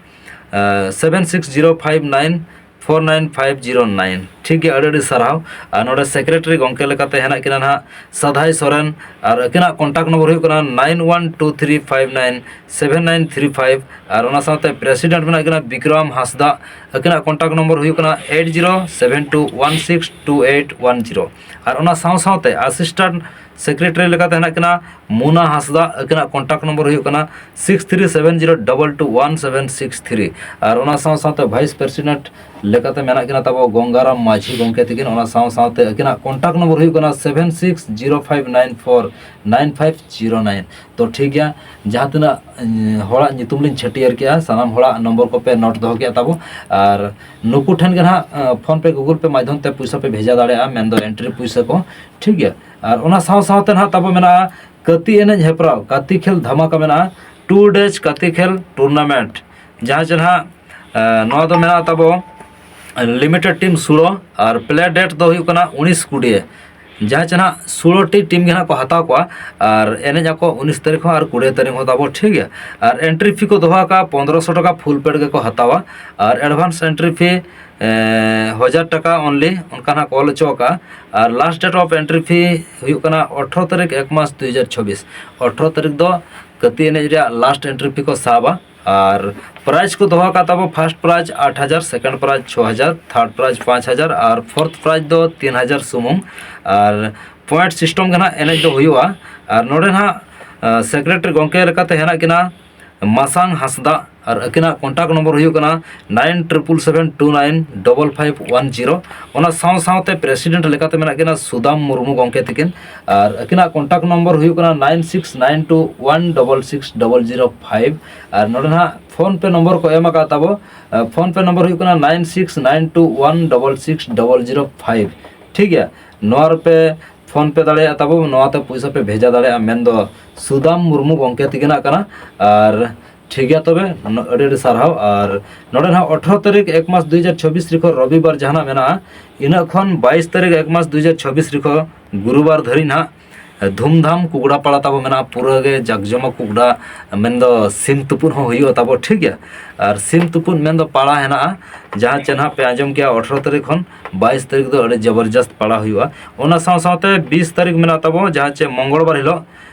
seven six zero five nine four nine five zero nine. ᱴᱷᱤᱠ ᱜᱮᱭᱟ, ᱟᱹᱰᱤ ᱟᱹᱰᱤ ᱥᱟᱨᱦᱟᱣ᱾ ᱟᱨ ᱱᱚᱰᱮ ᱥᱮᱠᱨᱮᱴᱟᱨᱤ ᱜᱚᱢᱠᱮ ᱞᱮᱠᱟᱛᱮ ᱦᱮᱱᱟᱜ ᱠᱤᱱᱟ ᱱᱟᱦᱟᱜ ᱥᱟᱫᱷᱟᱭ ᱥᱚᱨᱮᱱ, ᱟᱨ ᱟᱹᱠᱤᱱᱟᱜ ᱠᱚᱱᱴᱟᱠᱴ ᱱᱚᱢᱵᱚᱨ ᱦᱩᱭᱩᱜ ᱠᱟᱱᱟ nine one two three five nine seven nine three five. ᱟᱨ ᱚᱱᱟ ᱥᱟᱶᱛᱮ ᱯᱨᱮᱥᱤᱰᱮᱱᱴ ᱢᱮᱱᱟᱜ ᱠᱤᱱᱟ ᱵᱤᱠᱨᱚᱢ ᱦᱟᱸᱥᱫᱟ, ᱟᱹᱠᱤᱱᱟᱜ ᱠᱚᱱᱴᱟᱠᱴ ᱱᱚᱢᱵᱚᱨ ᱦᱩᱭᱩᱜ ᱠᱟᱱᱟ eight zero seven two one six two eight one zero. ᱟᱨ ᱚᱱᱟ ᱥᱟᱶ ᱥᱟᱶᱛᱮ ᱟᱥᱤᱥᱴᱮᱱᱴ ᱥᱮᱠᱨᱮᱴᱟᱨᱤ ᱞᱮᱠᱟᱛᱮ ᱦᱮᱱᱟᱜ ᱠᱤᱱᱟ ᱢᱩᱱᱟ ᱦᱟᱸᱥᱫᱟ, ᱟᱹᱠᱤᱱᱟᱜ ᱠᱚᱱᱴᱟᱠᱴ ᱱᱚᱢᱵᱚᱨ ᱦᱩᱭᱩᱜ ᱠᱟᱱᱟ six three seven zero double two one seven six three. ᱟᱨ ᱚᱱᱟ ᱥᱟᱶ ᱥᱟᱶᱛᱮ ᱵᱷᱟᱭᱤᱥ ᱯᱨᱮᱥᱤᱰᱮᱱᱴ ᱞᱮᱠᱟᱛᱮ ᱢᱮᱱᱟᱜ ᱠᱤᱱᱟ ᱛᱟᱵᱚ ᱜᱚᱝᱜᱟᱨᱟᱢ ᱢᱟᱹᱡᱷᱤ ᱜᱚᱢᱠᱮ ᱛᱟᱹᱠᱤᱱ᱾ ᱚᱱᱟ ᱥᱟᱶ ᱥᱟᱶᱛᱮ ᱟᱹᱠᱤᱱᱟᱜ ᱠᱚᱱᱴᱟᱠᱴ ᱱᱚᱢᱵᱚᱨ ᱦᱩᱭᱩᱜ ᱠᱟᱱᱟ seven six zero five nine four nine five zero nine. ᱛᱚ ᱴᱷᱤᱠ ᱜᱮᱭᱟ, ᱡᱟᱦᱟᱸ ᱛᱤᱱᱟᱹᱜ ᱮᱸ, ᱦᱚᱲᱟᱜ ᱧᱩᱛᱩᱢ ᱞᱤᱧ ᱪᱷᱟᱹᱴᱭᱟᱹᱨ ᱠᱮᱜᱼᱟ, ᱥᱟᱱᱟᱢ ᱦᱚᱲᱟᱜ ᱱᱚᱢᱵᱚᱨ ᱠᱚᱯᱮ ᱱᱳᱴ ᱫᱚᱦᱚ ᱠᱮᱜᱼᱟ ᱛᱟᱵᱚ᱾ ᱟᱨ ᱱᱩᱠᱩ ᱴᱷᱮᱱ ᱜᱮ ᱱᱟᱦᱟᱜ ᱮᱸ, ᱯᱷᱳᱱ ᱯᱮ, ᱜᱩᱜᱩᱞ ᱯᱮ ᱢᱟᱫᱽᱫᱷᱚᱢ ᱛᱮ ᱯᱩᱭᱥᱟᱹ ᱯᱮ ᱵᱷᱮᱡᱟ ᱫᱟᱲᱮᱭᱟᱜᱼᱟ, ᱢᱮᱱᱫᱚ ᱮᱱᱴᱨᱤ ᱯᱩᱭᱥᱟᱹ ᱠᱚ᱾ ᱴᱷᱤᱠ ᱜᱮᱭᱟ᱾ ᱟᱨ ᱚᱱᱟ ᱥᱟᱶ ᱥᱟᱶᱛᱮ ᱱᱟᱦᱟᱜ ᱛᱟᱵᱚ ᱢᱮᱱᱟᱜᱼᱟ ᱠᱟᱹᱛᱤ ᱮᱱᱮᱡ ᱦᱮᱯᱨᱟᱣ, ᱠᱟᱹᱛᱤ ᱠᱷᱮᱞ ᱫᱷᱟᱢᱟᱠᱟ ᱢᱮᱱᱟᱜᱼᱟ, ᱴᱩ ᱰᱮᱡᱽ ᱠᱟᱹᱛᱤ ᱠᱷᱮᱞ ᱴᱩᱨᱱᱟᱢᱮᱱᱴ, ᱡᱟᱦᱟᱸ ᱡᱮ ᱱᱟᱦᱟᱜ ᱮᱸ, ᱱᱚᱣᱟ ᱫᱚ ᱢᱮᱱᱟᱜᱼᱟ ᱛᱟᱵᱚ ᱞᱤᱢᱤᱴᱮᱰ ᱴᱤᱢ ᱥᱳᱞᱳ᱾ ᱟᱨ ᱯᱞᱮ ᱰᱮᱴ ᱫᱚ ᱦᱩᱭᱩᱜ ᱠᱟᱱᱟ ᱩᱱᱤᱥ ᱠᱩᱲᱤ᱾ ᱡᱟᱦᱟᱸ ᱪᱮ ᱱᱟᱦᱟᱜ ᱥᱳᱞᱳ ᱴᱤ ᱴᱤᱢ ᱜᱮ ᱱᱟᱦᱟᱜ ᱠᱚ ᱦᱟᱛᱟᱣ ᱠᱚᱣᱟ᱾ ᱟᱨ ᱮᱱᱮᱡ ᱟᱠᱚ ᱩᱱᱤᱥ ᱛᱟᱹᱨᱤᱠᱷ ᱦᱚᱸ ᱟᱨ ᱠᱩᱲᱤ ᱛᱟᱹᱨᱤᱠᱷ ᱦᱚᱸ ᱛᱟᱵᱚ, ᱴᱷᱤᱠ ᱜᱮᱭᱟ᱾ ᱟᱨ ᱮᱱᱴᱨᱤ ᱯᱷᱤ ᱠᱚ ᱫᱚᱦᱚ ᱟᱠᱟᱫᱼᱟ ᱯᱚᱱᱫᱽᱨᱚᱥᱚ ᱴᱟᱠᱟ, ᱯᱷᱩᱞ ᱯᱮᱰ ᱜᱮᱠᱚ ᱦᱟᱛᱟᱣᱟ᱾ ᱟᱨ ᱮᱰᱵᱷᱟᱱᱥ ᱮᱱᱴᱨᱤ ᱯᱷᱤ ᱦᱟᱡᱟᱨ ᱴᱟᱠᱟ ᱚᱱᱞᱤ, ᱚᱱᱠᱟ ᱱᱟᱦᱟᱜ ᱠᱚ ᱚᱞ ᱦᱚᱪᱚ ᱟᱠᱟᱫᱼᱟ᱾ ᱟᱨ last date of entry fee ᱦᱩᱭᱩᱜ ᱠᱟᱱᱟ ᱟᱴᱷᱨᱚ ᱛᱟᱹᱨᱤᱠᱷ ᱮᱠ ᱢᱟᱥ ᱫᱩ ᱦᱟᱡᱟᱨ ᱪᱷᱚᱵᱵᱤᱥ᱾ ᱟᱴᱷᱨᱚ ᱛᱟᱹᱨᱤᱠᱷ ᱫᱚ ᱠᱟᱹᱛᱤ ᱮᱱᱮᱡ ᱨᱮᱭᱟᱜ ᱞᱟᱥᱴ ᱮᱱᱴᱨᱤ ᱯᱷᱤ ᱠᱚ ᱥᱟᱵᱟ᱾ ᱟᱨ ᱯᱨᱟᱭᱤᱡᱽ ᱠᱚ ᱫᱚᱦᱚ ᱟᱠᱟᱫ ᱛᱟᱵᱚ, ᱯᱷᱟᱨᱥᱴ ᱯᱨᱟᱭᱤᱡᱽ ᱟᱴ ᱦᱟᱡᱟᱨ, ᱥᱮᱠᱮᱱᱰ ᱯᱨᱟᱭᱤᱡᱽ ᱪᱷᱚ ᱦᱟᱡᱟᱨ, ᱛᱷᱟᱨᱰ ᱯᱨᱟᱭᱤᱡᱽ ᱯᱟᱸᱪ ᱦᱟᱡᱟᱨ ᱟᱨ ᱯᱷᱳᱨᱛᱷ ᱯᱨᱟᱭᱤᱡᱽ ᱫᱚ ᱛᱤᱱ ᱦᱟᱡᱟᱨ ᱥᱩᱢᱩᱝ᱾ ᱟᱨ ᱯᱚᱭᱮᱱᱴ ᱥᱤᱥᱴᱮᱢ ᱜᱮ ᱱᱟᱦᱟᱜ ᱮᱱᱮᱡ ᱫᱚ ᱦᱩᱭᱩᱜᱼᱟ᱾ ᱟᱨ ᱱᱚᱰᱮ ᱱᱟᱦᱟᱜ ᱥᱮᱠᱨᱮᱴᱟᱨᱤ ᱜᱚᱢᱠᱮ ᱞᱮᱠᱟᱛᱮ ᱦᱮᱱᱟᱜ ᱠᱤᱱᱟ ᱢᱟᱥᱟᱝ ᱦᱟᱸᱥᱫᱟ᱾ ᱟᱨ ᱟᱹᱠᱤᱱᱟᱜ ᱠᱚᱱᱴᱟᱠᱴ ᱱᱚᱢᱵᱚᱨ ᱦᱩᱭᱩᱜ ᱠᱟᱱᱟ nine triple seven two nine double five one zero. ᱚᱱᱟ ᱥᱟᱶ ᱥᱟᱶᱛᱮ ᱯᱨᱮᱥᱤᱰᱮᱱᱴ ᱞᱮᱠᱟᱛᱮ ᱢᱮᱱᱟᱜ ᱠᱤᱱᱟ ᱥᱩᱫᱟᱢ ᱢᱩᱨᱢᱩ ᱜᱚᱢᱠᱮ ᱛᱟᱹᱠᱤᱱ᱾ ᱟᱨ ᱟᱹᱠᱤᱱᱟᱜ ᱠᱚᱱᱴᱟᱠᱴ ᱱᱚᱢᱵᱚᱨ ᱦᱩᱭᱩᱜ ᱠᱟᱱᱟ nine six nine two one double six double zero five. ᱟᱨ ᱱᱚᱰᱮ ᱱᱟᱦᱟᱜ ᱯᱷᱳᱱ ᱯᱮ ᱱᱚᱢᱵᱚᱨ ᱠᱚ ᱮᱢ ᱟᱠᱟᱫ ᱛᱟᱵᱚ᱾ ᱯᱷᱳᱱ ᱯᱮ ᱱᱚᱢᱵᱚᱨ ᱦᱩᱭᱩᱜ ᱠᱟᱱᱟ nine six nine two one double six double zero five. ᱴᱷᱤᱠ ᱜᱮᱭᱟ, ᱱᱚᱣᱟ ᱨᱮᱯᱮ ᱯᱷᱳᱱ ᱯᱮ ᱫᱟᱲᱮᱭᱟᱜᱼᱟ ᱛᱟᱵᱚ, ᱱᱚᱣᱟᱛᱮ ᱯᱚᱭᱥᱟ ᱯᱮ ᱵᱷᱮᱡᱟ ᱫᱟᱲᱮᱭᱟᱜᱼᱟ, ᱢᱮᱱᱫᱚ ᱥᱩᱫᱟᱢ ᱢᱩᱨᱢᱩ ᱜᱚᱢᱠᱮ ᱛᱤᱠᱤᱱᱟᱜ ᱠᱟᱱᱟ᱾ ᱟᱨ ᱴᱷᱤᱠ ᱜᱮᱭᱟ ᱛᱚᱵᱮ, ᱱᱩᱱᱟᱹᱜ ᱟᱹᱰᱤ ᱟᱹᱰᱤ ᱥᱟᱨᱦᱟᱣ᱾ ᱟᱨ ᱱᱚᱰᱮ ᱱᱟᱦᱟᱜ ᱟᱴᱷᱨᱚ ᱛᱟᱹᱨᱤᱠᱷ ᱮᱠ ᱢᱟᱥ ᱫᱩ ᱦᱟᱡᱟᱨ ᱪᱷᱚᱵᱵᱤᱥ ᱨᱮᱠᱚ ᱨᱚᱵᱤᱵᱟᱨ ᱡᱟᱦᱟᱱᱟᱜ ᱢᱮᱱᱟᱜᱼᱟ, ᱤᱱᱟᱹᱜ ᱠᱷᱚᱱ ᱵᱟᱭᱤᱥ ᱛᱟᱹᱨᱤᱠᱷ ᱮᱠ ᱢᱟᱥ ᱫᱩ ᱦᱟᱡᱟᱨ ᱪᱷᱚᱵᱵᱤᱥ ᱨᱮᱠᱚ ᱜᱩᱨᱩᱵᱟᱨ ᱫᱷᱟᱹᱨᱤᱡ ᱱᱟᱦᱟᱜ ᱫᱷᱩᱢᱫᱷᱟᱢ ᱠᱩᱠᱲᱟ ᱯᱟᱲᱟ ᱛᱟᱵᱚ ᱢᱮᱱᱟᱜᱼᱟ, ᱯᱩᱨᱟᱹ ᱜᱮ ᱡᱟᱠ ᱡᱚᱢᱚᱠ ᱠᱩᱠᱲᱟ, ᱢᱮᱱᱫᱚ ᱥᱤᱢ ᱛᱩᱯᱩᱫ ᱦᱚᱸ ᱦᱩᱭᱩᱜᱼᱟ ᱛᱟᱵᱚ, ᱴᱷᱤᱠ ᱜᱮᱭᱟ᱾ ᱟᱨ ᱥᱤᱢ ᱛᱩᱯᱩᱫ ᱢᱮᱱᱫᱚ ᱯᱟᱲᱟ ᱦᱮᱱᱟᱜᱼᱟ, ᱡᱟᱦᱟᱸ ᱪᱮ ᱱᱟᱦᱟᱜ ᱯᱮ ᱟᱸᱡᱚᱢ ᱠᱮᱜᱼᱟ, ᱟᱴᱷᱨᱚ ᱛᱟᱹᱨᱤᱠᱷ ᱠᱷᱚᱱ ᱵᱟᱭᱤᱥ ᱛᱟᱹᱨᱤᱠᱷ ᱫᱚ ᱟᱹᱰᱤ ᱡᱚᱵᱚᱨᱡᱚᱥᱛ ᱯᱟᱲᱟ ᱦᱩᱭᱩᱜᱼᱟ᱾ ᱚᱱᱟ ᱥᱟᱶ ᱥᱟᱶᱛᱮ ᱵᱤᱥ ᱛᱟᱹᱨᱤᱠᱷ ᱢᱮᱱᱟᱜ ᱛᱟᱵᱚ, ᱡᱟᱦᱟᱸ ᱪᱮ ᱢᱚᱝᱜᱚᱞᱵᱟᱨ ᱦᱤᱞᱳᱜ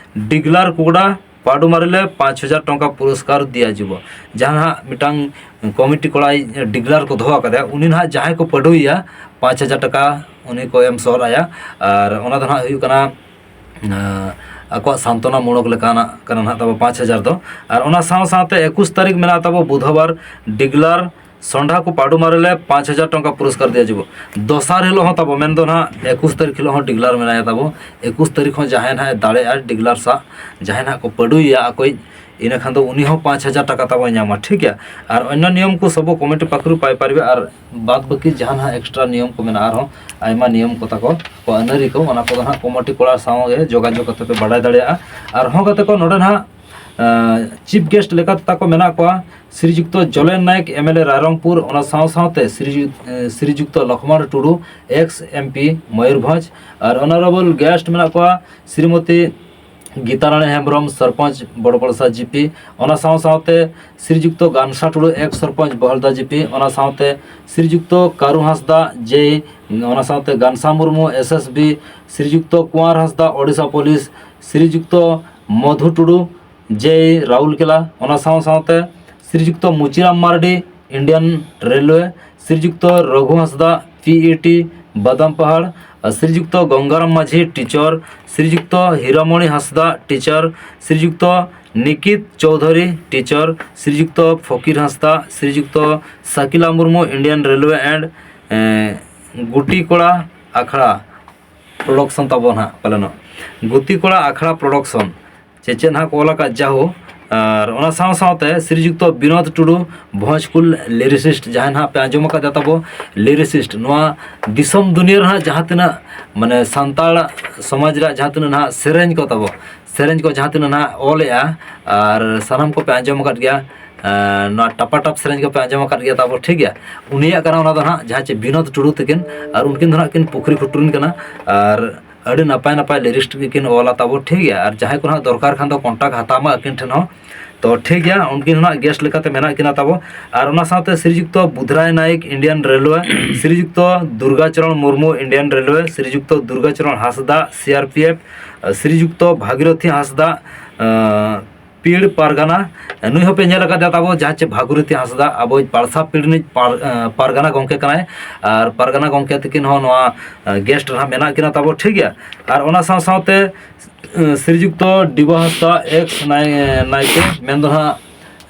ᱰᱤᱜᱽᱞᱟᱨ ᱠᱩᱠᱲᱟ ᱯᱟᱹᱰᱩ ᱢᱟᱨᱮ ᱞᱮ ᱯᱟᱸᱪ ᱦᱟᱡᱟᱨ ᱴᱟᱠᱟ ᱯᱩᱨᱚᱥᱠᱟᱨ ᱫᱤᱭᱟ ᱡᱤᱵᱚ᱾ ᱡᱟᱦᱟᱸ ᱱᱟᱦᱟᱜ ᱢᱤᱫᱴᱟᱝ ᱠᱚᱢᱤᱴᱤ ᱠᱚᱲᱟᱭ ᱰᱤᱜᱽᱞᱟᱨ ᱠᱚ ᱫᱚᱦᱚ ᱟᱠᱟᱫᱟ, ᱩᱱᱤ ᱱᱟᱦᱟᱜ ᱡᱟᱦᱟᱸᱭ ᱠᱚ ᱯᱟᱹᱰᱩᱭᱮᱭᱟ, ᱯᱟᱸᱪ ᱦᱟᱡᱟᱨ ᱴᱟᱠᱟ ᱩᱱᱤ ᱠᱚ ᱮᱢ ᱥᱚᱫ ᱟᱭᱟ᱾ ᱟᱨ ᱚᱱᱟ ᱫᱚ ᱱᱟᱦᱟᱜ ᱦᱩᱭᱩᱜ ᱠᱟᱱᱟ ᱟᱠᱚᱣᱟᱜ ᱥᱟᱱᱛᱚᱱᱟ ᱢᱩᱲᱚᱠ ᱞᱮᱠᱟᱱᱟᱜ ᱠᱟᱱᱟ ᱱᱟᱦᱟᱜ ᱛᱟᱵᱚ ᱯᱟᱸᱪ ᱦᱟᱡᱟᱨ ᱫᱚ᱾ ᱟᱨ ᱚᱱᱟ ᱥᱟᱶ ᱥᱟᱶᱛᱮ ᱮᱠᱩᱥ ᱛᱟᱹᱨᱤᱠᱷ ᱢᱮᱱᱟᱜ ᱛᱟᱵᱚ ᱵᱩᱫᱷᱵᱟᱨ, ᱰᱤᱜᱽᱞᱟᱨ ᱥᱚᱸᱰᱷᱟ ᱠᱚ ᱯᱟᱰᱩᱢᱟᱨᱮ ᱞᱮ ᱯᱟᱸᱪ ᱦᱟᱡᱟᱨ ᱴᱟᱠᱟ ᱯᱩᱨᱚᱥᱠᱟᱨ ᱫᱤᱭᱟ ᱡᱤᱵᱚ᱾ ᱫᱚᱥᱟᱨ ᱦᱤᱞᱳᱜ ᱦᱚᱸ ᱛᱟᱵᱚ ᱢᱮᱱᱫᱚ ᱱᱟᱦᱟᱜ ᱮᱠᱩᱥ ᱛᱟᱹᱨᱤᱠᱷ ᱦᱤᱞᱳᱜ ᱦᱚᱸ ᱰᱤᱜᱽᱞᱟᱨ ᱢᱮᱱᱟᱭᱟ ᱛᱟᱵᱚ᱾ ᱮᱠᱩᱥ ᱛᱟᱹᱨᱤᱠᱷ ᱦᱚᱸ ᱡᱟᱦᱟᱸᱭ ᱱᱟᱦᱟᱜ ᱮ ᱫᱟᱲᱮᱭᱟᱜᱼᱟ ᱰᱤᱜᱽᱞᱟᱨ ᱥᱟᱜ, ᱡᱟᱦᱟᱸᱭ ᱱᱟᱦᱟᱜ ᱠᱚ ᱯᱟᱹᱰᱩᱭᱮᱭᱟ ᱟᱠᱚᱭᱤᱡ, ᱤᱱᱟᱹ ᱠᱷᱟᱱ ᱫᱚ ᱩᱱᱤ ᱦᱚᱸ ᱯᱟᱸᱪ ᱦᱟᱡᱟᱨ ᱴᱟᱠᱟ ᱛᱟᱵᱚᱭ ᱧᱟᱢᱟ, ᱴᱷᱤᱠ ᱜᱮᱭᱟ᱾ ᱟᱨ ᱚᱱᱱᱚ ᱱᱤᱭᱚᱢ ᱠᱚ ᱥᱚᱵᱚ ᱠᱚᱢᱤᱴᱤ ᱯᱟᱠᱷᱨᱩ ᱯᱟᱭ ᱯᱟᱨᱤᱵᱮ, ᱟᱨ ᱵᱟᱫ ᱵᱟᱹᱠᱤ ᱡᱟᱦᱟᱸ ᱱᱟᱦᱟᱜ ᱮᱠᱥᱴᱨᱟ ᱱᱤᱭᱚᱢ ᱠᱚ ᱢᱮᱱᱟᱜᱼᱟ ᱟᱨᱦᱚᱸ ᱟᱭᱢᱟ ᱱᱤᱭᱚᱢ ᱠᱚ ᱛᱟᱠᱚ ᱠᱚ ᱟᱹᱱᱟᱹᱨᱤ ᱠᱚ, ᱚᱱᱟ ᱠᱚᱫᱚ ᱱᱟᱦᱟᱜ ᱠᱚᱢᱤᱴᱤ ᱠᱚᱲᱟ ᱥᱟᱶ ᱜᱮ ᱡᱳᱜᱟᱡᱳᱜᱽ ᱠᱟᱛᱮ ᱯᱮ ᱵᱟᱰᱟᱭ ᱫᱟᱲᱮᱭᱟᱜᱼᱟ᱾ ᱟᱨᱦᱚᱸ ᱜᱟᱛᱮ ᱠᱚ ᱱᱚᱰᱮ ᱱᱟᱦᱟᱜ ᱪᱤᱯ ᱜᱮᱥᱴ ᱞᱮᱠᱟᱛᱮ ᱛᱟᱠᱚ ᱢᱮᱱᱟᱜ ᱠᱚᱣᱟ ᱥᱨᱤᱡᱩᱠᱛᱚ ᱡᱚᱞᱮᱱ ᱱᱟᱭᱮᱠ, ᱮᱢ ᱮᱞ ᱮ ᱨᱟᱭᱨᱚᱝᱯᱩᱨ, ᱚᱱᱟ ᱥᱟᱶ ᱥᱟᱶᱛᱮ ᱥᱨᱤᱡᱩ-, ᱮ, ᱥᱨᱤᱡᱩᱠᱛᱚ ᱞᱚᱠᱷᱢᱚᱬ ᱴᱩᱰᱩ, ᱮᱠᱥ ᱮᱢ ᱯᱤ ᱢᱚᱭᱩᱨᱵᱷᱚᱸᱡᱽ, ᱟᱨ ᱚᱱᱟᱨᱮᱵᱚᱞ ᱜᱮᱥᱴ ᱢᱮᱱᱟᱜ ᱠᱚᱣᱟ ᱥᱨᱤᱢᱚᱛᱤ ᱜᱤᱛᱟᱨᱟᱱᱤ ᱦᱮᱢᱵᱨᱚᱢ, ᱥᱚᱨᱯᱚᱧᱪ ᱵᱚᱲᱵᱚᱲᱥᱟ ᱡᱤᱯᱤ, ᱚᱱᱟ ᱥᱟᱶ ᱥᱟᱶᱛᱮ ᱥᱨᱤᱡᱩᱠᱛᱚ ᱜᱟᱱᱥᱟ ᱴᱩᱰᱩ, ᱮᱠᱥ ᱥᱚᱨᱯᱚᱧᱪ ᱵᱚᱦᱚᱞᱫᱟ ᱡᱤᱯᱤ, ᱚᱱᱟ ᱥᱟᱶᱛᱮ ᱥᱨᱤᱡᱩᱠᱛᱚ ᱠᱟᱨᱩ ᱦᱟᱸᱥᱫᱟ, ᱡᱮ, ᱚᱱᱟ ᱥᱟᱶᱛᱮ ᱜᱟᱱᱥᱟ ᱢᱩᱨᱢᱩ, ᱮᱥ ᱮᱥ ᱵᱤ, ᱥᱨᱤᱡᱩᱠᱛᱚ ᱠᱩᱸᱣᱟᱨ ᱦᱟᱸᱥᱫᱟ, ᱳᱰᱤᱥᱟ ᱯᱩᱞᱤᱥ, ᱥᱨᱤᱡᱩᱠᱛᱚ ᱢᱚᱫᱷᱩ ᱴᱩᱰᱩ, ᱡᱮ ᱨᱟᱣᱩᱞᱠᱮᱞᱟ, ᱚᱱᱟ ᱥᱟᱶ ᱥᱟᱶᱛᱮ ᱥᱨᱤᱡᱩᱠᱛᱚ ᱢᱩᱪᱤᱨᱟᱢ ᱢᱟᱨᱰᱤ, ᱤᱱᱰᱤᱭᱟᱱ ᱨᱮᱞᱣᱮ, ᱥᱨᱤᱡᱩᱠᱛᱚ ᱨᱚᱜᱷᱩ ᱦᱟᱸᱥᱫᱟ, ᱯᱤ ᱤ ᱴᱤ, ᱵᱟᱫᱟᱢ ᱯᱟᱦᱟᱲ, ᱟᱨ ᱥᱨᱤᱡᱩᱠᱛᱚ ᱜᱚᱝᱜᱟᱨᱟᱢ ᱢᱟᱹᱡᱷᱤ, teacher, ᱥᱨᱤᱡᱩᱠᱛᱚ ᱦᱤᱨᱟᱢᱚᱬᱤ Hansda, teacher, ᱥᱨᱤᱡᱩᱠᱛᱚ ᱱᱤᱠᱤᱛ Chowdhury, teacher, ᱥᱨᱤᱡᱩᱠᱛᱚ Fakir Hansda, ᱥᱨᱤᱡᱩᱠᱛᱚ ᱥᱟᱠᱤᱞᱟ Murmu, Indian railway and, ᱮ, ᱜᱩᱴᱤ ᱠᱚᱲᱟ ᱟᱠᱷᱲᱟ ᱯᱨᱚᱰᱟᱠᱥᱚᱱ ᱛᱟᱵᱚ ᱱᱟᱦᱟᱜ ᱯᱟᱞᱮᱱᱚᱜ᱾ ᱜᱩᱴᱤ ᱠᱚᱲᱟ ᱟᱠᱷᱲᱟ ᱯᱨᱚᱰᱟᱠᱥᱚᱱ ᱪᱮ ᱪᱮᱫ ᱱᱟᱦᱟᱜ ᱠᱚ ᱚᱞ ᱟᱠᱟᱫ ᱡᱟᱦᱳ᱾ ᱟᱨ ᱚᱱᱟ ᱥᱟᱶ ᱥᱟᱶᱛᱮ ᱥᱨᱤᱡᱩᱠᱛᱚ ᱵᱤᱱᱳᱫ ᱴᱩᱰᱩ, ᱵᱷᱚᱸᱡᱽᱠᱩᱞ ᱞᱤᱨᱤᱥᱤᱥᱴ, ᱡᱟᱦᱟᱸᱭ ᱱᱟᱦᱟᱜ ᱯᱮ ᱟᱸᱡᱚᱢ ᱟᱠᱟᱫ ᱛᱟᱵᱚ ᱞᱤᱨᱤᱥᱤᱥᱴ, ᱱᱚᱣᱟ ᱫᱤᱥᱚᱢ ᱫᱩᱱᱤᱭᱟᱹ ᱨᱮ ᱱᱟᱦᱟᱜ ᱡᱟᱦᱟᱸ ᱛᱤᱱᱟᱹᱜ ᱢᱟᱱᱮ ᱥᱟᱱᱛᱟᱲ ᱥᱚᱢᱟᱡᱽ ᱨᱮᱭᱟᱜ ᱡᱟᱦᱟᱸ ᱛᱤᱱᱟᱹᱜ ᱱᱟᱦᱟᱜ ᱥᱮᱨᱮᱧ ᱠᱚ ᱛᱟᱵᱚ, ᱥᱮᱨᱮᱧ ᱠᱚ ᱡᱟᱦᱟᱸ ᱛᱤᱱᱟᱹᱜ ᱱᱟᱦᱟᱜ ᱚᱞᱮᱜᱼᱟ, ᱟᱨ ᱥᱟᱱᱟᱢ ᱠᱚᱯᱮ ᱟᱸᱡᱚᱢ ᱟᱠᱟᱫ ᱜᱮᱭᱟ, ᱟᱨ ᱱᱚᱣᱟ ᱴᱟᱯᱟ ᱴᱟᱯ ᱥᱮᱨᱮᱧ ᱠᱚᱯᱮ ᱟᱸᱡᱚᱢ ᱟᱠᱟᱫ ᱜᱮᱭᱟ ᱛᱟᱵᱚ, ᱴᱷᱤᱠ ᱜᱮᱭᱟ᱾ ᱩᱱᱤᱭᱟᱜ ᱠᱟᱱᱟ ᱚᱱᱟ ᱫᱚ ᱱᱟᱦᱟᱜ, ᱡᱟᱦᱟᱸ ᱪᱮ ᱵᱤᱱᱳᱫ ᱴᱩᱰᱩ ᱛᱟᱹᱠᱤᱱ, ᱟᱨ ᱩᱱᱠᱤᱱ ᱫᱚ ᱱᱟᱦᱟᱜ ᱠᱤᱱ ᱯᱩᱠᱷᱨᱤ ᱠᱷᱩᱴᱩᱨᱤᱱ ᱠᱟᱱᱟ᱾ ᱟᱨ ᱟᱹᱰᱤ ᱱᱟᱯᱟᱭ ᱱᱟᱯᱟᱭ ᱞᱤᱨᱤᱠᱥ ᱜᱮᱠᱤᱱ ᱚᱞᱟ ᱛᱟᱵᱚ, ᱴᱷᱤᱠ ᱜᱮᱭᱟ᱾ ᱟᱨ ᱡᱟᱦᱟᱸᱭ ᱠᱚ ᱱᱟᱦᱟᱜ ᱫᱚᱨᱠᱟᱨ ᱠᱷᱟᱱ ᱫᱚ ᱠᱚᱱᱴᱟᱠᱴ ᱦᱟᱛᱟᱣ ᱢᱟ ᱟᱹᱠᱤᱱ ᱴᱷᱮᱱ ᱦᱚᱸ᱾ ᱛᱚ ᱴᱷᱤᱠ ᱜᱮᱭᱟ, ᱩᱱᱠᱤᱱ ᱦᱚᱸ ᱱᱟᱦᱟᱜ ᱜᱮᱥᱴ ᱞᱮᱠᱟᱛᱮ ᱢᱮᱱᱟᱜ ᱠᱤᱱᱟ ᱛᱟᱵᱚ᱾ ᱟᱨ ᱚᱱᱟ ᱥᱟᱶᱛᱮ Srijukta Budhrai Naik, Indian railway, Srijukta Durgacharan Murmu, Indian railway, Srijukta Durgacharan Hansda, C R P F, Srijukta Bhagirathi Hansda, ᱟᱸ, ᱯᱤᱲ ᱯᱟᱨᱜᱟᱱᱟ, ᱱᱩᱭ ᱦᱚᱸᱯᱮ ᱧᱮᱞ ᱟᱠᱟᱫᱮᱭᱟ ᱛᱟᱵᱚ, ᱡᱟᱦᱟᱸ ᱪᱮ ᱵᱷᱟᱜᱩᱨᱤᱛᱤ ᱦᱟᱸᱥᱫᱟ, ᱟᱵᱚᱭᱤᱡ ᱯᱟᱲᱥᱟ ᱯᱤᱲ ᱨᱤᱱᱤᱡ ᱯᱟᱨ-, ᱮᱸ, ᱯᱟᱨᱜᱟᱱᱟ ᱜᱚᱢᱠᱮ ᱠᱟᱱᱟᱭ᱾ ᱟᱨ ᱯᱟᱨᱜᱟᱱᱟ ᱜᱚᱢᱠᱮ ᱛᱤᱠᱤᱱ ᱦᱚᱸ ᱱᱚᱣᱟ, ᱮᱸ, ᱜᱮᱥᱴ ᱨᱮ ᱦᱟᱸᱜ ᱢᱮᱱᱟᱜ ᱠᱤᱱᱟ ᱛᱟᱵᱚ, ᱴᱷᱤᱠ ᱜᱮᱭᱟ᱾ ᱟᱨ ᱚᱱᱟ ᱥᱟᱶ ᱥᱟᱶᱛᱮ, ᱮᱸ, ᱥᱨᱤᱡᱩᱠᱛᱚ ᱰᱤᱵᱟ ᱦᱟᱸᱥᱫᱟ, ᱮᱠᱥ ᱱᱟᱭ-, ᱱᱟᱭᱠᱮ, ᱢᱮᱱ ᱫᱚ ᱦᱟᱸᱜ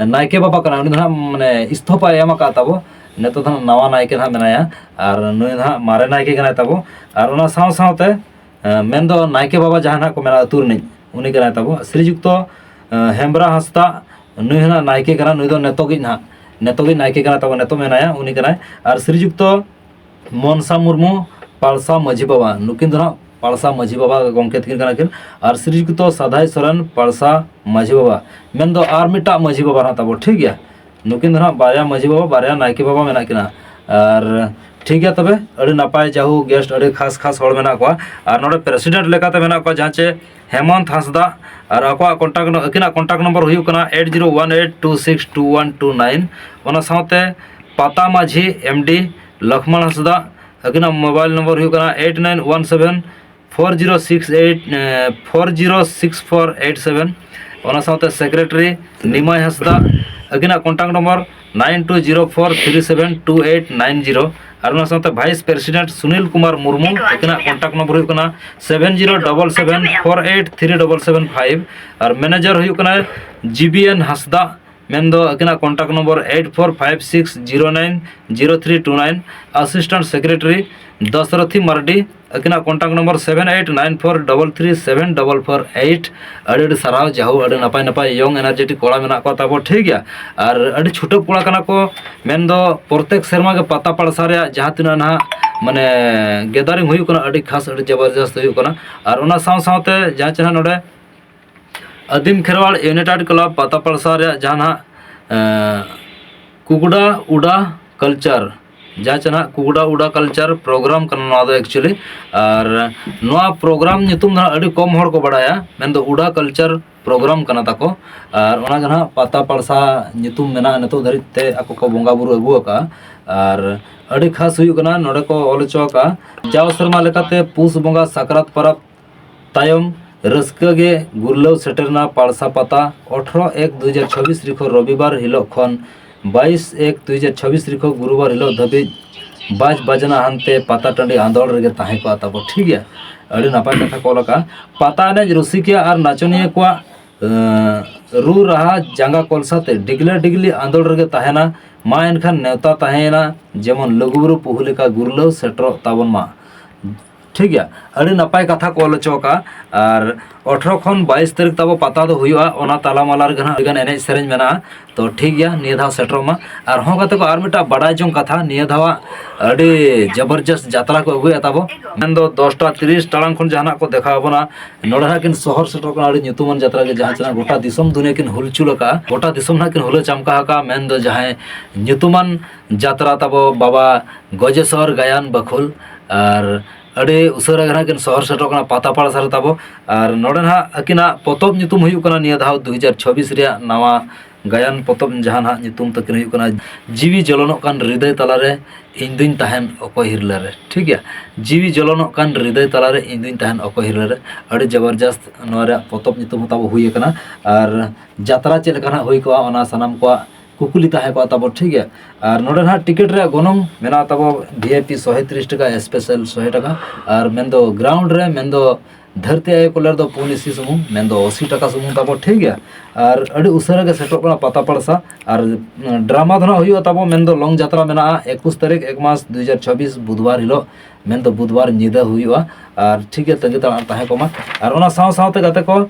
ᱱᱟᱭᱠᱮ ᱵᱟᱵᱟ ᱠᱟᱱᱟ, ᱩᱱᱤ ᱫᱚ ᱦᱟᱸᱜ ᱢᱟᱱᱮ ᱤᱥᱛᱷᱚᱯᱟᱭ ᱮᱢ ᱟᱠᱟᱫ ᱛᱟᱵᱚ, ᱱᱤᱛᱚᱜ ᱫᱚ ᱦᱟᱸᱜ ᱱᱟᱣᱟ ᱱᱟᱭᱠᱮ ᱦᱟᱸᱜ ᱢᱮᱱᱟᱭᱟ᱾ ᱟᱨ ᱱᱩᱭ ᱫᱚ ᱦᱟᱸᱜ ᱢᱟᱨᱮ ᱱᱟᱭᱠᱮ ᱠᱟᱱᱟᱭ ᱛᱟᱵᱚ᱾ ᱟᱨ ᱚᱱᱟ ᱥᱟᱶ ᱥᱟᱶᱛᱮ, ᱮᱸ, ᱢᱮᱱᱫᱚ ᱱᱟᱭᱠᱮ ᱵᱟᱵᱟ ᱡᱟᱦᱟᱸ ᱱᱟᱦᱟᱜ ᱠᱚ ᱢᱮᱱᱟ ᱟᱹᱛᱩ ᱨᱤᱱᱤᱡ, ᱩᱱᱤ ᱠᱟᱱᱟᱭ ᱛᱟᱵᱚ᱾ ᱥᱨᱤᱡᱩᱠᱛᱚ, ᱮᱸ, ᱦᱮᱢᱵᱽᱨᱟ ᱦᱟᱸᱥᱫᱟ, ᱱᱩᱭ ᱦᱚᱸ ᱱᱟᱦᱟᱜ ᱱᱟᱭᱠᱮ ᱠᱟᱱᱟ, ᱱᱩᱭ ᱫᱚ ᱱᱤᱛᱚᱜᱤᱡ ᱱᱟᱦᱟᱜ, ᱱᱤᱛᱚᱜᱤᱡ ᱱᱟᱭᱠᱮ ᱠᱟᱱᱟ ᱛᱟᱵᱚ, ᱱᱤᱛᱚᱜ ᱢᱮᱱᱟᱭᱟ, ᱩᱱᱤ ᱠᱟᱱᱟᱭ᱾ ᱟᱨ ᱥᱨᱤᱡᱩᱠᱛᱚ ᱢᱚᱱᱥᱟ ᱢᱩᱨᱢᱩ, ᱯᱟᱲᱥᱟ ᱢᱟᱹᱡᱷᱤ ᱵᱟᱵᱟ, ᱱᱩᱠᱤᱱ ᱫᱚ ᱱᱟᱦᱟᱜ ᱯᱟᱲᱥᱟ ᱢᱟᱹᱡᱷᱤ ᱵᱟᱵᱟ ᱜᱚᱢᱠᱮ ᱛᱟᱹᱠᱤᱱ ᱠᱟᱱᱟ ᱠᱤᱱ᱾ ᱟᱨ ᱥᱨᱤᱡᱩᱠᱛᱚ ᱥᱟᱫᱷᱟᱭ ᱥᱚᱨᱮᱱ, ᱯᱟᱲᱥᱟ ᱢᱟᱹᱡᱷᱤ ᱵᱟᱵᱟ, ᱢᱮᱱᱫᱚ ᱟᱨ ᱢᱤᱫᱴᱟᱜ ᱢᱟᱹᱡᱷᱤ ᱵᱟᱵᱟ ᱱᱟᱦᱟᱜ ᱛᱟᱵᱚ, ᱴᱷᱤᱠ ᱜᱮᱭᱟ᱾ ᱱᱩᱠᱤᱱ ᱫᱚ ᱱᱟᱦᱟᱜ ᱵᱟᱨᱭᱟ ᱢᱟᱹᱡᱷᱤ ᱵᱟᱵᱟ, ᱵᱟᱨᱭᱟ ᱱᱟᱭᱠᱮ ᱵᱟᱵᱟ ᱢᱮᱱᱟᱜ ᱠᱤᱱᱟ᱾ ᱟᱨ ᱴᱷᱤᱠ ᱜᱮᱭᱟ ᱛᱚᱵᱮ, ᱟᱹᱰᱤ ᱱᱟᱯᱟᱭ, ᱡᱟᱦᱩ ᱜᱮᱥᱴ ᱟᱹᱰᱤ ᱠᱷᱟᱥ ᱠᱷᱟᱥ ᱦᱚᱲ ᱢᱮᱱᱟᱜ ᱠᱚᱣᱟ᱾ ᱟᱨ ᱱᱚᱰᱮ ᱯᱨᱮᱥᱤᱰᱮᱱᱴ ᱞᱮᱠᱟᱛᱮ ᱢᱮᱱᱟᱜ ᱠᱚᱣᱟ ᱡᱟᱦᱟᱸ ᱪᱮ ᱦᱮᱢᱚᱱᱛ ᱦᱟᱸᱥᱫᱟ, ᱟᱨ ᱟᱠᱚᱣᱟᱜ ᱠᱚᱱᱴᱟᱠᱴ, ᱟᱹᱠᱤᱱᱟᱜ ᱠᱚᱱᱴᱟᱠᱴ ᱱᱚᱢᱵᱚᱨ ᱦᱩᱭᱩᱜ ᱠᱟᱱᱟ eight zero one eight two six two one two nine᱾ ᱚᱱᱟ ᱥᱟᱶᱛᱮ ᱯᱟᱛᱟ ᱢᱟᱹᱡᱷᱤ ᱮᱢ ᱰᱤ ᱞᱚᱠᱷᱢᱚᱬ ᱦᱟᱸᱥᱫᱟ, ᱟᱹᱠᱤᱱᱟᱜ ᱢᱳᱵᱟᱭᱤᱞ ᱱᱚᱢᱵᱚᱨ ᱦᱩᱭᱩᱜ ᱠᱟᱱᱟ eight nine one seven four zero six eight, four zero six four eight seven᱾ ᱚᱱᱟ ᱥᱟᱶᱛᱮ ᱥᱮᱠᱨᱮᱴᱟᱨᱤ ᱱᱤᱢᱟᱭ ᱦᱟᱸᱥᱫᱟ, ᱟᱹᱠᱤᱱᱟᱜ contact number nine two zero four three seven two eight nine zero᱾ ᱟᱨ ᱚᱱᱟ ᱥᱟᱶᱛᱮ ᱵᱷᱟᱭᱤᱥ ᱯᱨᱮᱥᱤᱰᱮᱱᱴ ᱥᱩᱱᱤᱞ ᱠᱩᱢᱟᱨ ᱢᱩᱨᱢᱩ, ᱟᱹᱠᱤᱱᱟᱜ contact number ᱦᱩᱭᱩᱜ ᱠᱟᱱᱟ seven zero double seven four eight three double seven five᱾ ᱟᱨ manager ᱦᱩᱭᱩᱜ ᱠᱟᱱᱟᱭ ᱡᱤ ᱵᱤ ᱮᱱ ᱦᱟᱸᱥᱫᱟ, ᱢᱮᱱᱫᱚ ᱟᱹᱠᱤᱱᱟᱜ contact number eight four five six zero nine zero three two nine᱾ Assistant secretary Dasrathi Mardi, ᱟᱹᱠᱤᱱᱟᱜ contact number seven eight nine four double three seven double four eight᱾ ᱟᱹᱰᱤ ᱟᱹᱰᱤ ᱥᱟᱨᱦᱟᱣ, ᱡᱟᱦᱩ ᱟᱹᱰᱤ ᱱᱟᱯᱟᱭ ᱱᱟᱯᱟᱭ ᱭᱚᱝ ᱮᱱᱟᱨᱡᱮᱴᱤᱠ ᱠᱚᱲᱟ ᱢᱮᱱᱟᱜ ᱠᱚᱣᱟ ᱛᱟᱵᱚ, ᱴᱷᱤᱠ ᱜᱮᱭᱟ᱾ ᱟᱨ ᱟᱹᱰᱤ ᱪᱷᱩᱴᱟᱹᱣ ᱠᱚᱲᱟ ᱠᱟᱱᱟ ᱠᱚ, ᱢᱮᱱᱫᱚ ᱯᱨᱚᱛᱮᱠ ᱥᱮᱨᱢᱟ ᱜᱮ ᱯᱟᱛᱟ ᱯᱟᱲᱥᱟ ᱨᱮᱭᱟᱜ ᱡᱟᱦᱟᱸ ᱛᱤᱱᱟᱹᱜ ᱱᱟᱦᱟᱜ ᱢᱟᱱᱮ ᱜᱮᱫᱟᱨᱤᱝ ᱦᱩᱭᱩᱜ ᱠᱟᱱᱟ, ᱟᱹᱰᱤ ᱠᱷᱟᱥ, ᱟᱹᱰᱤ ᱡᱚᱵᱚᱨᱡᱚᱥᱛ ᱦᱩᱭᱩᱜ ᱠᱟᱱᱟ᱾ ᱟᱨ ᱚᱱᱟ ᱥᱟᱶ ᱥᱟᱶᱛᱮ ᱡᱟᱦᱟᱸ ᱪᱮ ᱱᱟᱦᱟᱜ ᱱᱚᱰᱮ ᱟᱹᱫᱤᱢ ᱠᱷᱮᱨᱣᱟᱲ ᱤᱭᱩᱱᱟᱭᱴᱮᱰ ᱠᱞᱟᱵᱽ ᱯᱟᱛᱟ ᱯᱟᱲᱥᱟ ᱨᱮᱭᱟᱜ ᱡᱟᱦᱟᱸ ᱱᱟᱦᱟᱜ, ᱮᱸ, ᱠᱩᱠᱰᱟ ᱩᱰᱟ ᱠᱟᱞᱪᱟᱨ, ᱡᱟᱦᱟᱸ ᱪᱮ ᱱᱟᱦᱟᱜ ᱠᱩᱠᱰᱟ ᱩᱰᱟ ᱠᱟᱞᱪᱟᱨ ᱯᱨᱳᱜᱨᱟᱢ ᱠᱟᱱᱟ ᱱᱚᱣᱟ ᱫᱚ actually᱾ ᱟᱨ ᱱᱚᱣᱟ ᱯᱨᱳᱜᱨᱟᱢ ᱧᱩᱛᱩᱢ ᱫᱚ ᱱᱟᱦᱟᱜ ᱟᱹᱰᱤ ᱠᱚᱢ ᱦᱚᱲ ᱠᱚ ᱵᱟᱲᱟᱭᱟ, ᱢᱮᱱᱫᱚ ᱩᱰᱟ ᱠᱟᱞᱪᱟᱨ ᱯᱨᱳᱜᱨᱟᱢ ᱠᱟᱱᱟ ᱛᱟᱠᱚ᱾ ᱟᱨ ᱚᱱᱟ ᱜᱮ ᱱᱟᱦᱟᱜ ᱯᱟᱛᱟ ᱯᱟᱲᱥᱟ ᱧᱩᱛᱩᱢ ᱢᱮᱱᱟᱜᱼᱟ, ᱱᱤᱛᱚᱜ ᱫᱷᱟᱹᱨᱤᱡ ᱛᱮ ᱟᱠᱚ ᱠᱚ ᱵᱚᱸᱜᱟ ᱵᱩᱨᱩ ᱟᱹᱜᱩ ᱟᱠᱟᱫᱼᱟ᱾ ᱟᱨ ᱟᱹᱰᱤ ᱠᱷᱟᱥ ᱦᱩᱭᱩᱜ ᱠᱟᱱᱟ, ᱱᱚᱰᱮ ᱠᱚ ᱚᱞ ᱦᱚᱪᱚ ᱟᱠᱟᱫᱼᱟ, ᱡᱟᱣ ᱥᱮᱨᱢᱟ ᱞᱮᱠᱟᱛᱮ ᱯᱩᱥ ᱵᱚᱸᱜᱟ ᱥᱟᱠᱨᱟᱛ ᱯᱚᱨᱚᱵᱽ ᱛᱟᱭᱚᱢ ᱨᱟᱹᱥᱠᱟᱹ ᱜᱮ ᱜᱩᱨᱞᱟᱹᱣ ᱥᱮᱴᱮᱨᱱᱟ ᱯᱟᱲᱥᱟ ᱯᱟᱛᱟ᱾ ᱟᱴᱷᱨᱚ ᱮᱠ ᱫᱩ ᱦᱟᱡᱟᱨ ᱪᱷᱟᱵᱵᱤᱥ ᱨᱮᱠᱷᱚ ᱨᱚᱵᱤᱵᱟᱨ ᱦᱤᱞᱳᱜ ᱠᱷᱚᱱ ᱵᱟᱭᱤᱥ ᱮᱠ ᱫᱩ ᱦᱟᱡᱟᱨ ᱪᱷᱟᱵᱵᱤᱥ ᱨᱮᱠᱷᱚ ᱜᱩᱨᱩᱵᱟᱨ ᱦᱤᱞᱳᱜ ᱫᱷᱟᱹᱵᱤᱡ ᱵᱟᱡᱽ ᱵᱟᱡᱽᱱᱟ ᱦᱟᱱᱛᱮ ᱯᱟᱛᱟ ᱴᱟᱺᱰᱤ ᱟᱸᱫᱳᱲ ᱨᱮᱜᱮ ᱛᱟᱦᱮᱸ ᱠᱚᱜᱼᱟ ᱛᱟᱵᱚ, ᱴᱷᱤᱠ ᱜᱮᱭᱟ᱾ ᱟᱹᱰᱤ ᱱᱟᱯᱟᱭ ᱠᱟᱛᱷᱟ ᱠᱚ ᱚᱞ ᱟᱠᱟᱫᱼᱟ᱾ ᱯᱟᱛᱟ ᱮᱱᱮᱡ ᱨᱩᱥᱤᱠᱤᱭᱟᱹ ᱟᱨ ᱱᱟᱪᱚᱱᱤᱭᱟᱹ ᱠᱚᱣᱟᱜ ᱮᱸ, ᱨᱩ ᱨᱟᱦᱟ ᱡᱟᱸᱜᱟ ᱠᱚᱞᱥᱟᱛᱮ ᱰᱤᱜᱽᱞᱟᱹ ᱰᱤᱜᱽᱞᱤ ᱟᱸᱫᱳᱲ ᱨᱮᱜᱮ ᱛᱟᱦᱮᱱᱟ᱾ ᱢᱟ ᱮᱱᱠᱷᱟᱱ ᱱᱮᱣᱛᱟ ᱛᱟᱦᱮᱸᱭᱮᱱᱟ, ᱡᱮᱢᱚᱱ ᱞᱩᱜᱩᱵᱩᱨᱩ ᱯᱩᱦᱩ ᱞᱮᱠᱟ ᱜᱩᱨᱞᱟᱹᱣ ᱥᱮᱴᱮᱨᱚᱜ ᱛᱟᱵᱚᱱ ᱢᱟ᱾ ᱴᱷᱤᱠ ᱜᱮᱭᱟ, ᱟᱹᱰᱤ ᱱᱟᱯᱟᱭ ᱠᱟᱛᱷᱟ ᱠᱚ ᱚᱞ ᱦᱚᱪᱚ ᱟᱠᱟᱫᱼᱟ᱾ ᱟᱨ ᱟᱴᱷᱨᱚ ᱠᱷᱚᱱ ᱵᱟᱭᱤᱥ ᱛᱟᱹᱨᱤᱠᱷ ᱛᱟᱵᱚ ᱯᱟᱛᱟ ᱫᱚ ᱦᱩᱭᱩᱜᱼᱟ᱾ ᱚᱱᱟ ᱛᱟᱞᱟᱢᱟᱞᱟ ᱨᱮᱜᱮ ᱱᱟᱦᱟᱜ ᱟᱹᱰᱤᱜᱟᱱ ᱮᱱᱮᱡ ᱥᱮᱨᱮᱧ ᱢᱮᱱᱟᱜᱼᱟ᱾ ᱛᱚ ᱴᱷᱤᱠ ᱜᱮᱭᱟ, ᱱᱤᱭᱟᱹ ᱫᱷᱟᱣ ᱥᱮᱴᱮᱨᱚᱜ ᱢᱟ᱾ ᱟᱨᱦᱚᱸ ᱜᱟᱛᱮ ᱠᱚ, ᱟᱨ ᱢᱤᱫᱴᱟᱝ ᱵᱟᱰᱟᱭ ᱡᱚᱝ ᱠᱟᱛᱷᱟ, ᱱᱤᱭᱟᱹ ᱫᱷᱟᱣᱟᱜ ᱟᱹᱰᱤ ᱡᱚᱵᱚᱨᱡᱚᱥᱛ ᱡᱟᱛᱨᱟ ᱠᱚ ᱟᱹᱜᱩᱭᱟ ᱛᱟᱵᱚ, ᱢᱮᱱᱫᱚ ᱫᱚᱥᱴᱟ ᱛᱤᱨᱤᱥ ᱴᱟᱲᱟᱝ ᱠᱷᱚᱱ ᱡᱟᱦᱟᱱᱟᱜ ᱠᱚ ᱫᱮᱠᱷᱟᱣ ᱟᱵᱚᱱᱟ᱾ ᱱᱚᱰᱮ ᱦᱟᱸᱜ ᱠᱤᱱ ᱥᱚᱦᱚᱨ ᱥᱮᱴᱮᱨᱚᱜ ᱠᱟᱱᱟ ᱟᱹᱰᱤ ᱧᱩᱛᱩᱢᱟᱱ ᱡᱟᱛᱨᱟ ᱜᱮ, ᱡᱟᱦᱟᱸ ᱪᱮ ᱱᱟᱜ ᱜᱚᱴᱟ ᱫᱤᱥᱚᱢ ᱫᱩᱱᱤᱭᱟᱹ ᱠᱤᱱ ᱦᱩᱞᱪᱩᱞ ᱟᱠᱟᱫᱼᱟ, ᱜᱚᱴᱟ ᱫᱤᱥᱚᱢ ᱱᱟᱦᱟᱜ ᱠᱤᱱ ᱦᱩᱞᱟᱹ ᱪᱟᱢᱠᱟ ᱟᱠᱟᱫᱼᱟ᱾ ᱢᱮᱱᱫᱚ ᱡᱟᱦᱟᱸᱭ ᱧᱩᱛᱩᱢᱟᱱ ᱡᱟᱛᱨᱟ ᱛᱟᱵᱚ ᱵᱟᱵᱟ ᱜᱚᱡᱮᱥᱚᱨ ᱜᱟᱭᱟᱱ ᱵᱟᱹᱠᱷᱩᱞ, ᱟᱨ ᱟᱹᱰᱤ ᱩᱥᱟᱹᱨᱟ ᱜᱮ ᱱᱟᱦᱟᱜ ᱠᱤᱱ ᱥᱚᱦᱚᱨ ᱥᱮᱴᱮᱨᱚᱜ ᱠᱟᱱᱟ ᱯᱟᱛᱟ ᱯᱟᱲᱥᱟ ᱨᱮ ᱛᱟᱵᱚ᱾ ᱟᱨ ᱱᱚᱰᱮ ᱱᱟᱦᱟᱜ ᱟᱹᱠᱤᱱᱟᱜ ᱯᱚᱛᱚᱵ ᱧᱩᱛᱩᱢ ᱦᱩᱭᱩᱜ ᱠᱟᱱᱟ ᱱᱤᱭᱟᱹ ᱫᱷᱟᱣ ᱫᱩ ᱦᱟᱡᱟᱨ ᱪᱷᱟᱵᱵᱤᱥ ᱨᱮᱭᱟᱜ ᱱᱟᱣᱟ ᱜᱟᱭᱟᱱ ᱯᱚᱛᱚᱵ, ᱡᱟᱦᱟᱸ ᱱᱟᱦᱟᱜ ᱧᱩᱛᱩᱢ ᱛᱟᱹᱠᱤᱱ ᱦᱩᱭᱩᱜ ᱠᱟᱱᱟ ᱡᱤᱣᱤ ᱡᱚᱞᱚᱱᱚᱜ ᱠᱟᱱ ᱦᱨᱤᱫᱟᱹᱭ ᱛᱟᱞᱟᱨᱮ ᱤᱧ ᱫᱩᱧ ᱛᱟᱦᱮᱱ ᱚᱠᱚᱭ ᱦᱤᱨᱞᱟᱹ ᱨᱮ, ᱴᱷᱤᱠ ᱜᱮᱭᱟ᱾ ᱡᱤᱣᱤ ᱡᱚᱞᱚᱱᱚᱜ ᱠᱟᱱ ᱦᱨᱤᱫᱟᱹᱭ ᱛᱟᱞᱟᱨᱮ ᱤᱧ ᱫᱩᱧ ᱛᱟᱦᱮᱱ ᱚᱠᱚᱭ ᱦᱤᱨᱞᱟᱹ ᱨᱮ᱾ ᱟᱹᱰᱤ ᱡᱚᱵᱚᱨᱡᱚᱥᱛ ᱱᱚᱣᱟ ᱨᱮᱭᱟᱜ ᱯᱚᱛᱚᱵ ᱧᱩᱛᱩᱢ ᱦᱚᱸ ᱛᱟᱵᱚ ᱦᱩᱭ ᱟᱠᱟᱱᱟ᱾ ᱟᱨ ᱡᱟᱛᱨᱟ ᱪᱮᱫ ᱞᱮᱠᱟ ᱱᱟᱦᱟᱜ ᱦᱩᱭ ᱠᱚᱜᱼᱟ, ᱚᱱᱟ ᱥᱟᱱᱟᱢ ᱠᱚᱣᱟᱜ ᱠᱩᱠᱞᱤ ᱛᱟᱦᱮᱸ ᱠᱚᱜᱼᱟ ᱛᱟᱵᱚ, ᱴᱷᱤᱠ ᱜᱮᱭᱟ᱾ ᱟᱨ ᱱᱚᱰᱮ ᱱᱟᱦᱟᱜ ᱴᱤᱠᱤᱴ ᱨᱮᱭᱟᱜ ᱜᱚᱱᱚᱝ ᱢᱮᱱᱟᱜᱼᱟ ᱛᱟᱵᱚ ᱵᱷᱤ ᱟᱭ ᱯᱤ ᱥᱚᱦᱮ ᱛᱤᱨᱤᱥ ᱴᱟᱠᱟ, ᱥᱯᱮᱥᱟᱞ ᱥᱚᱦᱮ ᱴᱟᱠᱟ᱾ ᱟᱨ ᱢᱮᱱᱫᱚ ᱜᱨᱟᱣᱩᱱᱰ ᱨᱮ, ᱢᱮᱱᱫᱚ ᱫᱷᱟᱹᱨᱛᱤ ᱟᱭᱳ ᱠᱚᱞᱮ ᱨᱮᱫᱚ ᱯᱩᱱ ᱤᱥᱤ ᱥᱩᱢᱩᱝ, ᱢᱮᱱᱫᱚ ᱟᱥᱤ ᱴᱟᱠᱟ ᱥᱩᱢᱩᱝ ᱛᱟᱵᱚ, ᱴᱷᱤᱠ ᱜᱮᱭᱟ᱾ ᱟᱨ ᱟᱹᱰᱤ ᱩᱥᱟᱹᱨᱟ ᱜᱮ ᱥᱮᱴᱮᱨᱚᱜ ᱠᱟᱱᱟ ᱯᱟᱛᱟ ᱯᱟᱲᱥᱟ᱾ ᱟᱨ ᱰᱨᱟᱢᱟ ᱫᱚ ᱱᱟᱦᱟᱜ ᱦᱩᱭᱩᱜᱼᱟ ᱛᱟᱵᱚ, ᱢᱮᱱᱫᱚ ᱞᱚᱝ ᱡᱟᱛᱨᱟ ᱢᱮᱱᱟᱜᱼᱟ ᱮᱠᱩᱥ ᱛᱟᱹᱨᱤᱠᱷ ᱮᱠ ᱢᱟᱥ ᱫᱩ ᱦᱟᱡᱟᱨ ᱪᱷᱟᱵᱵᱤᱥ ᱵᱩᱫᱷᱵᱟᱨ ᱦᱤᱞᱳᱜ, ᱢᱮᱱᱫᱚ ᱵᱩᱫᱷᱵᱟᱨ ᱧᱤᱫᱟᱹ ᱦᱩᱭᱩᱜᱼᱟ᱾ ᱟᱨ ᱴᱷᱤᱠ ᱜᱮᱭᱟ, ᱛᱟᱺᱜᱤ ᱛᱟᱲᱟᱜ ᱛᱟᱦᱮᱸ ᱠᱚᱜ ᱢᱟ᱾ ᱟᱨ ᱚᱱᱟ ᱥᱟᱶ ᱥᱟᱶᱛᱮ ᱜᱟᱛᱮ ᱠᱚ,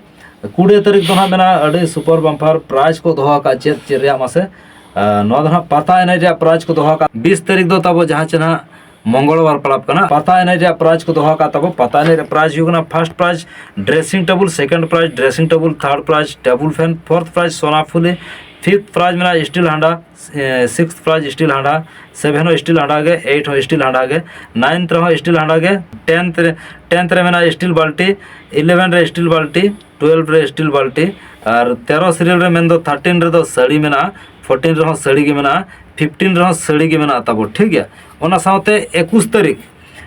ᱠᱩᱲᱤ ᱛᱟᱹᱨᱤᱠᱷ ᱫᱚ ᱱᱟᱦᱟᱜ ᱢᱮᱱᱟᱜᱼᱟ ᱟᱹᱰᱤ ᱥᱩᱯᱟᱨ ᱵᱟᱢᱯᱟᱨ ᱯᱨᱟᱭᱤᱡᱽ ᱠᱚ ᱫᱚᱦᱚ ᱟᱠᱟᱫᱼᱟ᱾ ᱪᱮᱫ ᱪᱮᱫ ᱨᱮᱭᱟᱜ ᱢᱟᱥᱮ? ᱟᱨ ᱱᱚᱣᱟ ᱫᱚ ᱱᱟᱦᱟᱜ ᱯᱟᱛᱟ ᱮᱱᱮᱡ ᱨᱮᱭᱟᱜ ᱯᱨᱟᱭᱤᱡᱽ ᱠᱚ ᱫᱚᱦᱚ ᱟᱠᱟᱫᱼᱟ᱾ ᱵᱤᱥ ᱛᱟᱹᱨᱤᱠᱷ ᱫᱚ ᱛᱟᱵᱚ ᱡᱟᱦᱟᱸ ᱪᱮ ᱱᱟᱦᱟᱜ ᱢᱚᱝᱜᱚᱞᱵᱟᱨ ᱯᱟᱲᱟᱜ ᱠᱟᱱᱟ, ᱯᱟᱛᱟ ᱮᱱᱮᱡ ᱨᱮᱭᱟᱜ ᱯᱨᱟᱭᱤᱡᱽ ᱠᱚ ᱫᱚᱦᱚ ᱟᱠᱟᱫ ᱛᱟᱵᱚ᱾ ᱯᱟᱛᱟ ᱮᱱᱮᱡ ᱨᱮᱭᱟᱜ ᱯᱨᱟᱭᱤᱡᱽ ᱦᱩᱭᱩᱜ ᱠᱟᱱᱟ, first prize dressing table, second prize dressing table, third prize table fan, fourth prize ᱥᱳᱱᱟ ᱯᱷᱩᱞᱤ, ᱯᱷᱤᱯᱛᱷ ᱯᱨᱟᱭᱤᱡᱽ ᱢᱮᱱᱟᱜᱼᱟ ᱥᱴᱤᱞ ᱦᱟᱸᱰᱟ, ᱮ, ᱥᱤᱠᱥᱛᱷ ᱯᱨᱟᱭᱤᱡᱽ ᱥᱴᱤᱞ ᱦᱟᱸᱰᱟ, ᱥᱮᱵᱷᱮᱱ ᱦᱚᱸ ᱥᱴᱤᱞ ᱦᱟᱸᱰᱟ ᱜᱮ, ᱮᱭᱤᱴ ᱦᱚᱸ ᱥᱴᱤᱞ ᱦᱟᱸᱰᱟ ᱜᱮ, ᱱᱟᱭᱤᱱᱛᱷ ᱨᱮᱦᱚᱸ ᱥᱴᱤᱞ ᱦᱟᱸᱰᱟ ᱜᱮ, ᱴᱮᱱᱛᱷ ᱨᱮ, ᱴᱮᱱᱛᱷ ᱨᱮ ᱢᱮᱱᱟᱜᱼᱟ ᱥᱴᱤᱞ ᱵᱟᱞᱴᱤ, ᱤᱞᱮᱵᱷᱮᱱ ᱨᱮ ᱥᱴᱤᱞ ᱵᱟᱞᱴᱤ, ᱴᱩᱭᱮᱞᱵᱷ ᱨᱮ ᱥᱴᱤᱞ ᱵᱟᱞᱴᱤ, ᱟᱨ ᱛᱮᱨᱚ ᱥᱤᱨᱤᱭᱟᱞ ᱨᱮ ᱢᱮᱱᱫᱚ ᱛᱷᱟᱨᱴᱤᱱ ᱨᱮᱫᱚ ᱥᱟᱹᱲᱤ ᱢᱮᱱᱟᱜᱼᱟ, ᱯᱷᱳᱨᱴᱤᱱ ᱨᱮᱦᱚᱸ ᱥᱟᱹᱲᱤ ᱜᱮ ᱢᱮᱱᱟᱜᱼᱟ, ᱯᱷᱤᱯᱴᱤᱱ ᱨᱮᱦᱚᱸ ᱥᱟᱹᱲᱤ ᱜᱮ ᱢᱮᱱᱟᱜᱼᱟ ᱛᱟᱵᱚ, ᱴᱷᱤᱠ ᱜᱮᱭᱟ᱾ ᱚᱱᱟ ᱥᱟᱶᱛᱮ ᱮᱠᱩᱥ ᱛᱟᱹᱨᱤᱠᱷ,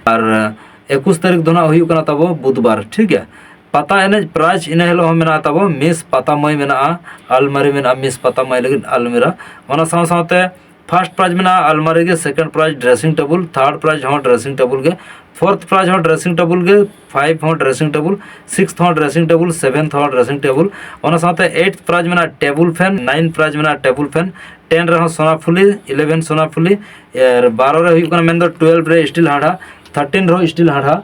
ᱟᱨ ᱮᱠᱩᱥ ᱛᱟᱹᱨᱤᱠᱷ ᱫᱚ ᱱᱟᱜ ᱦᱩᱭᱩᱜ ᱠᱟᱱᱟ ᱛᱟᱵᱚ ᱵᱩᱫᱷᱵᱟᱨ, ᱴᱷᱤᱠ ᱜᱮᱭᱟ᱾ ᱯᱟᱛᱟ ᱮᱱᱮᱡ ᱯᱨᱟᱭᱤᱡᱽ ᱤᱱᱟᱹ ᱦᱤᱞᱳᱜ ᱦᱚᱸ ᱢᱮᱱᱟᱜ ᱛᱟᱵᱚ ᱢᱤᱥ ᱯᱟᱛᱟ ᱢᱟᱹᱭ ᱢᱮᱱᱟᱜᱼᱟ, ᱟᱞᱢᱟᱨᱤ ᱢᱮᱱᱟᱜᱼᱟ, ᱢᱤᱥ ᱯᱟᱛᱟ ᱢᱟᱹᱭ ᱞᱟᱹᱜᱤᱫ ᱟᱞᱢᱤᱨᱟ᱾ ᱚᱱᱟ ᱥᱟᱶ ᱥᱟᱶᱛᱮ ᱯᱷᱟᱨᱥᱴ ᱯᱨᱟᱭᱤᱡᱽ ᱢᱮᱱᱟᱜᱼᱟ ᱟᱞᱢᱟᱨᱤ ᱜᱮ, second prize dressing table, third prize ᱦᱚᱸ ᱰᱨᱮᱥᱤᱝ ᱴᱮᱵᱩᱞ ᱜᱮ, ᱯᱷᱳᱨᱛᱷ ᱯᱨᱟᱭᱤᱡᱽ ᱦᱚᱸ ᱰᱨᱮᱥᱤᱝ ᱴᱮᱵᱩᱞ ᱜᱮ, ᱯᱷᱟᱭᱤᱵᱷ ᱦᱚᱸ ᱰᱨᱮᱥᱤᱝ ᱴᱮᱵᱩᱞ, ᱥᱤᱠᱥᱛᱷ ᱦᱚᱸ ᱰᱨᱮᱥᱤᱝ ᱴᱮᱵᱩᱞ, ᱥᱮᱵᱷᱮᱱᱛᱷ ᱦᱚᱸ ᱰᱨᱮᱥᱤᱝ ᱴᱮᱵᱩᱞ᱾ ᱚᱱᱟ ᱥᱟᱶᱛᱮ ᱮᱭᱤᱴᱛᱷ ᱯᱨᱟᱭᱤᱡᱽ ᱢᱮᱱᱟᱜᱼᱟ ᱴᱮᱵᱩᱞ ᱯᱷᱮᱱ, ᱱᱟᱭᱤᱱ ᱯᱨᱟᱭᱤᱡᱽ ᱢᱮᱱᱟᱜᱼᱟ ᱴᱮᱵᱩᱞ ᱯᱷᱮᱱ, ᱴᱮᱱ ᱨᱮᱦᱚᱸ ᱥᱳᱱᱟ ᱯᱷᱩᱞᱤ, ᱤᱞᱮᱵᱷᱮᱱ ᱥᱳᱱᱟ ᱯᱷᱩᱞᱤ, ᱟᱨ ᱵᱟᱨᱚ ᱨᱮ ᱦᱩᱭᱩᱜ ᱠᱟᱱᱟ ᱢᱮᱱᱫᱚ ᱴᱩᱭᱮᱞᱵᱷ ᱨᱮ ᱥᱴᱤᱞ ᱦᱟᱸᱰᱷᱟ, ᱛᱷᱟᱨᱴᱤᱱ ᱨᱮᱦᱚᱸ ᱥᱴᱤᱞ ᱦᱟᱸᱰᱷᱟ,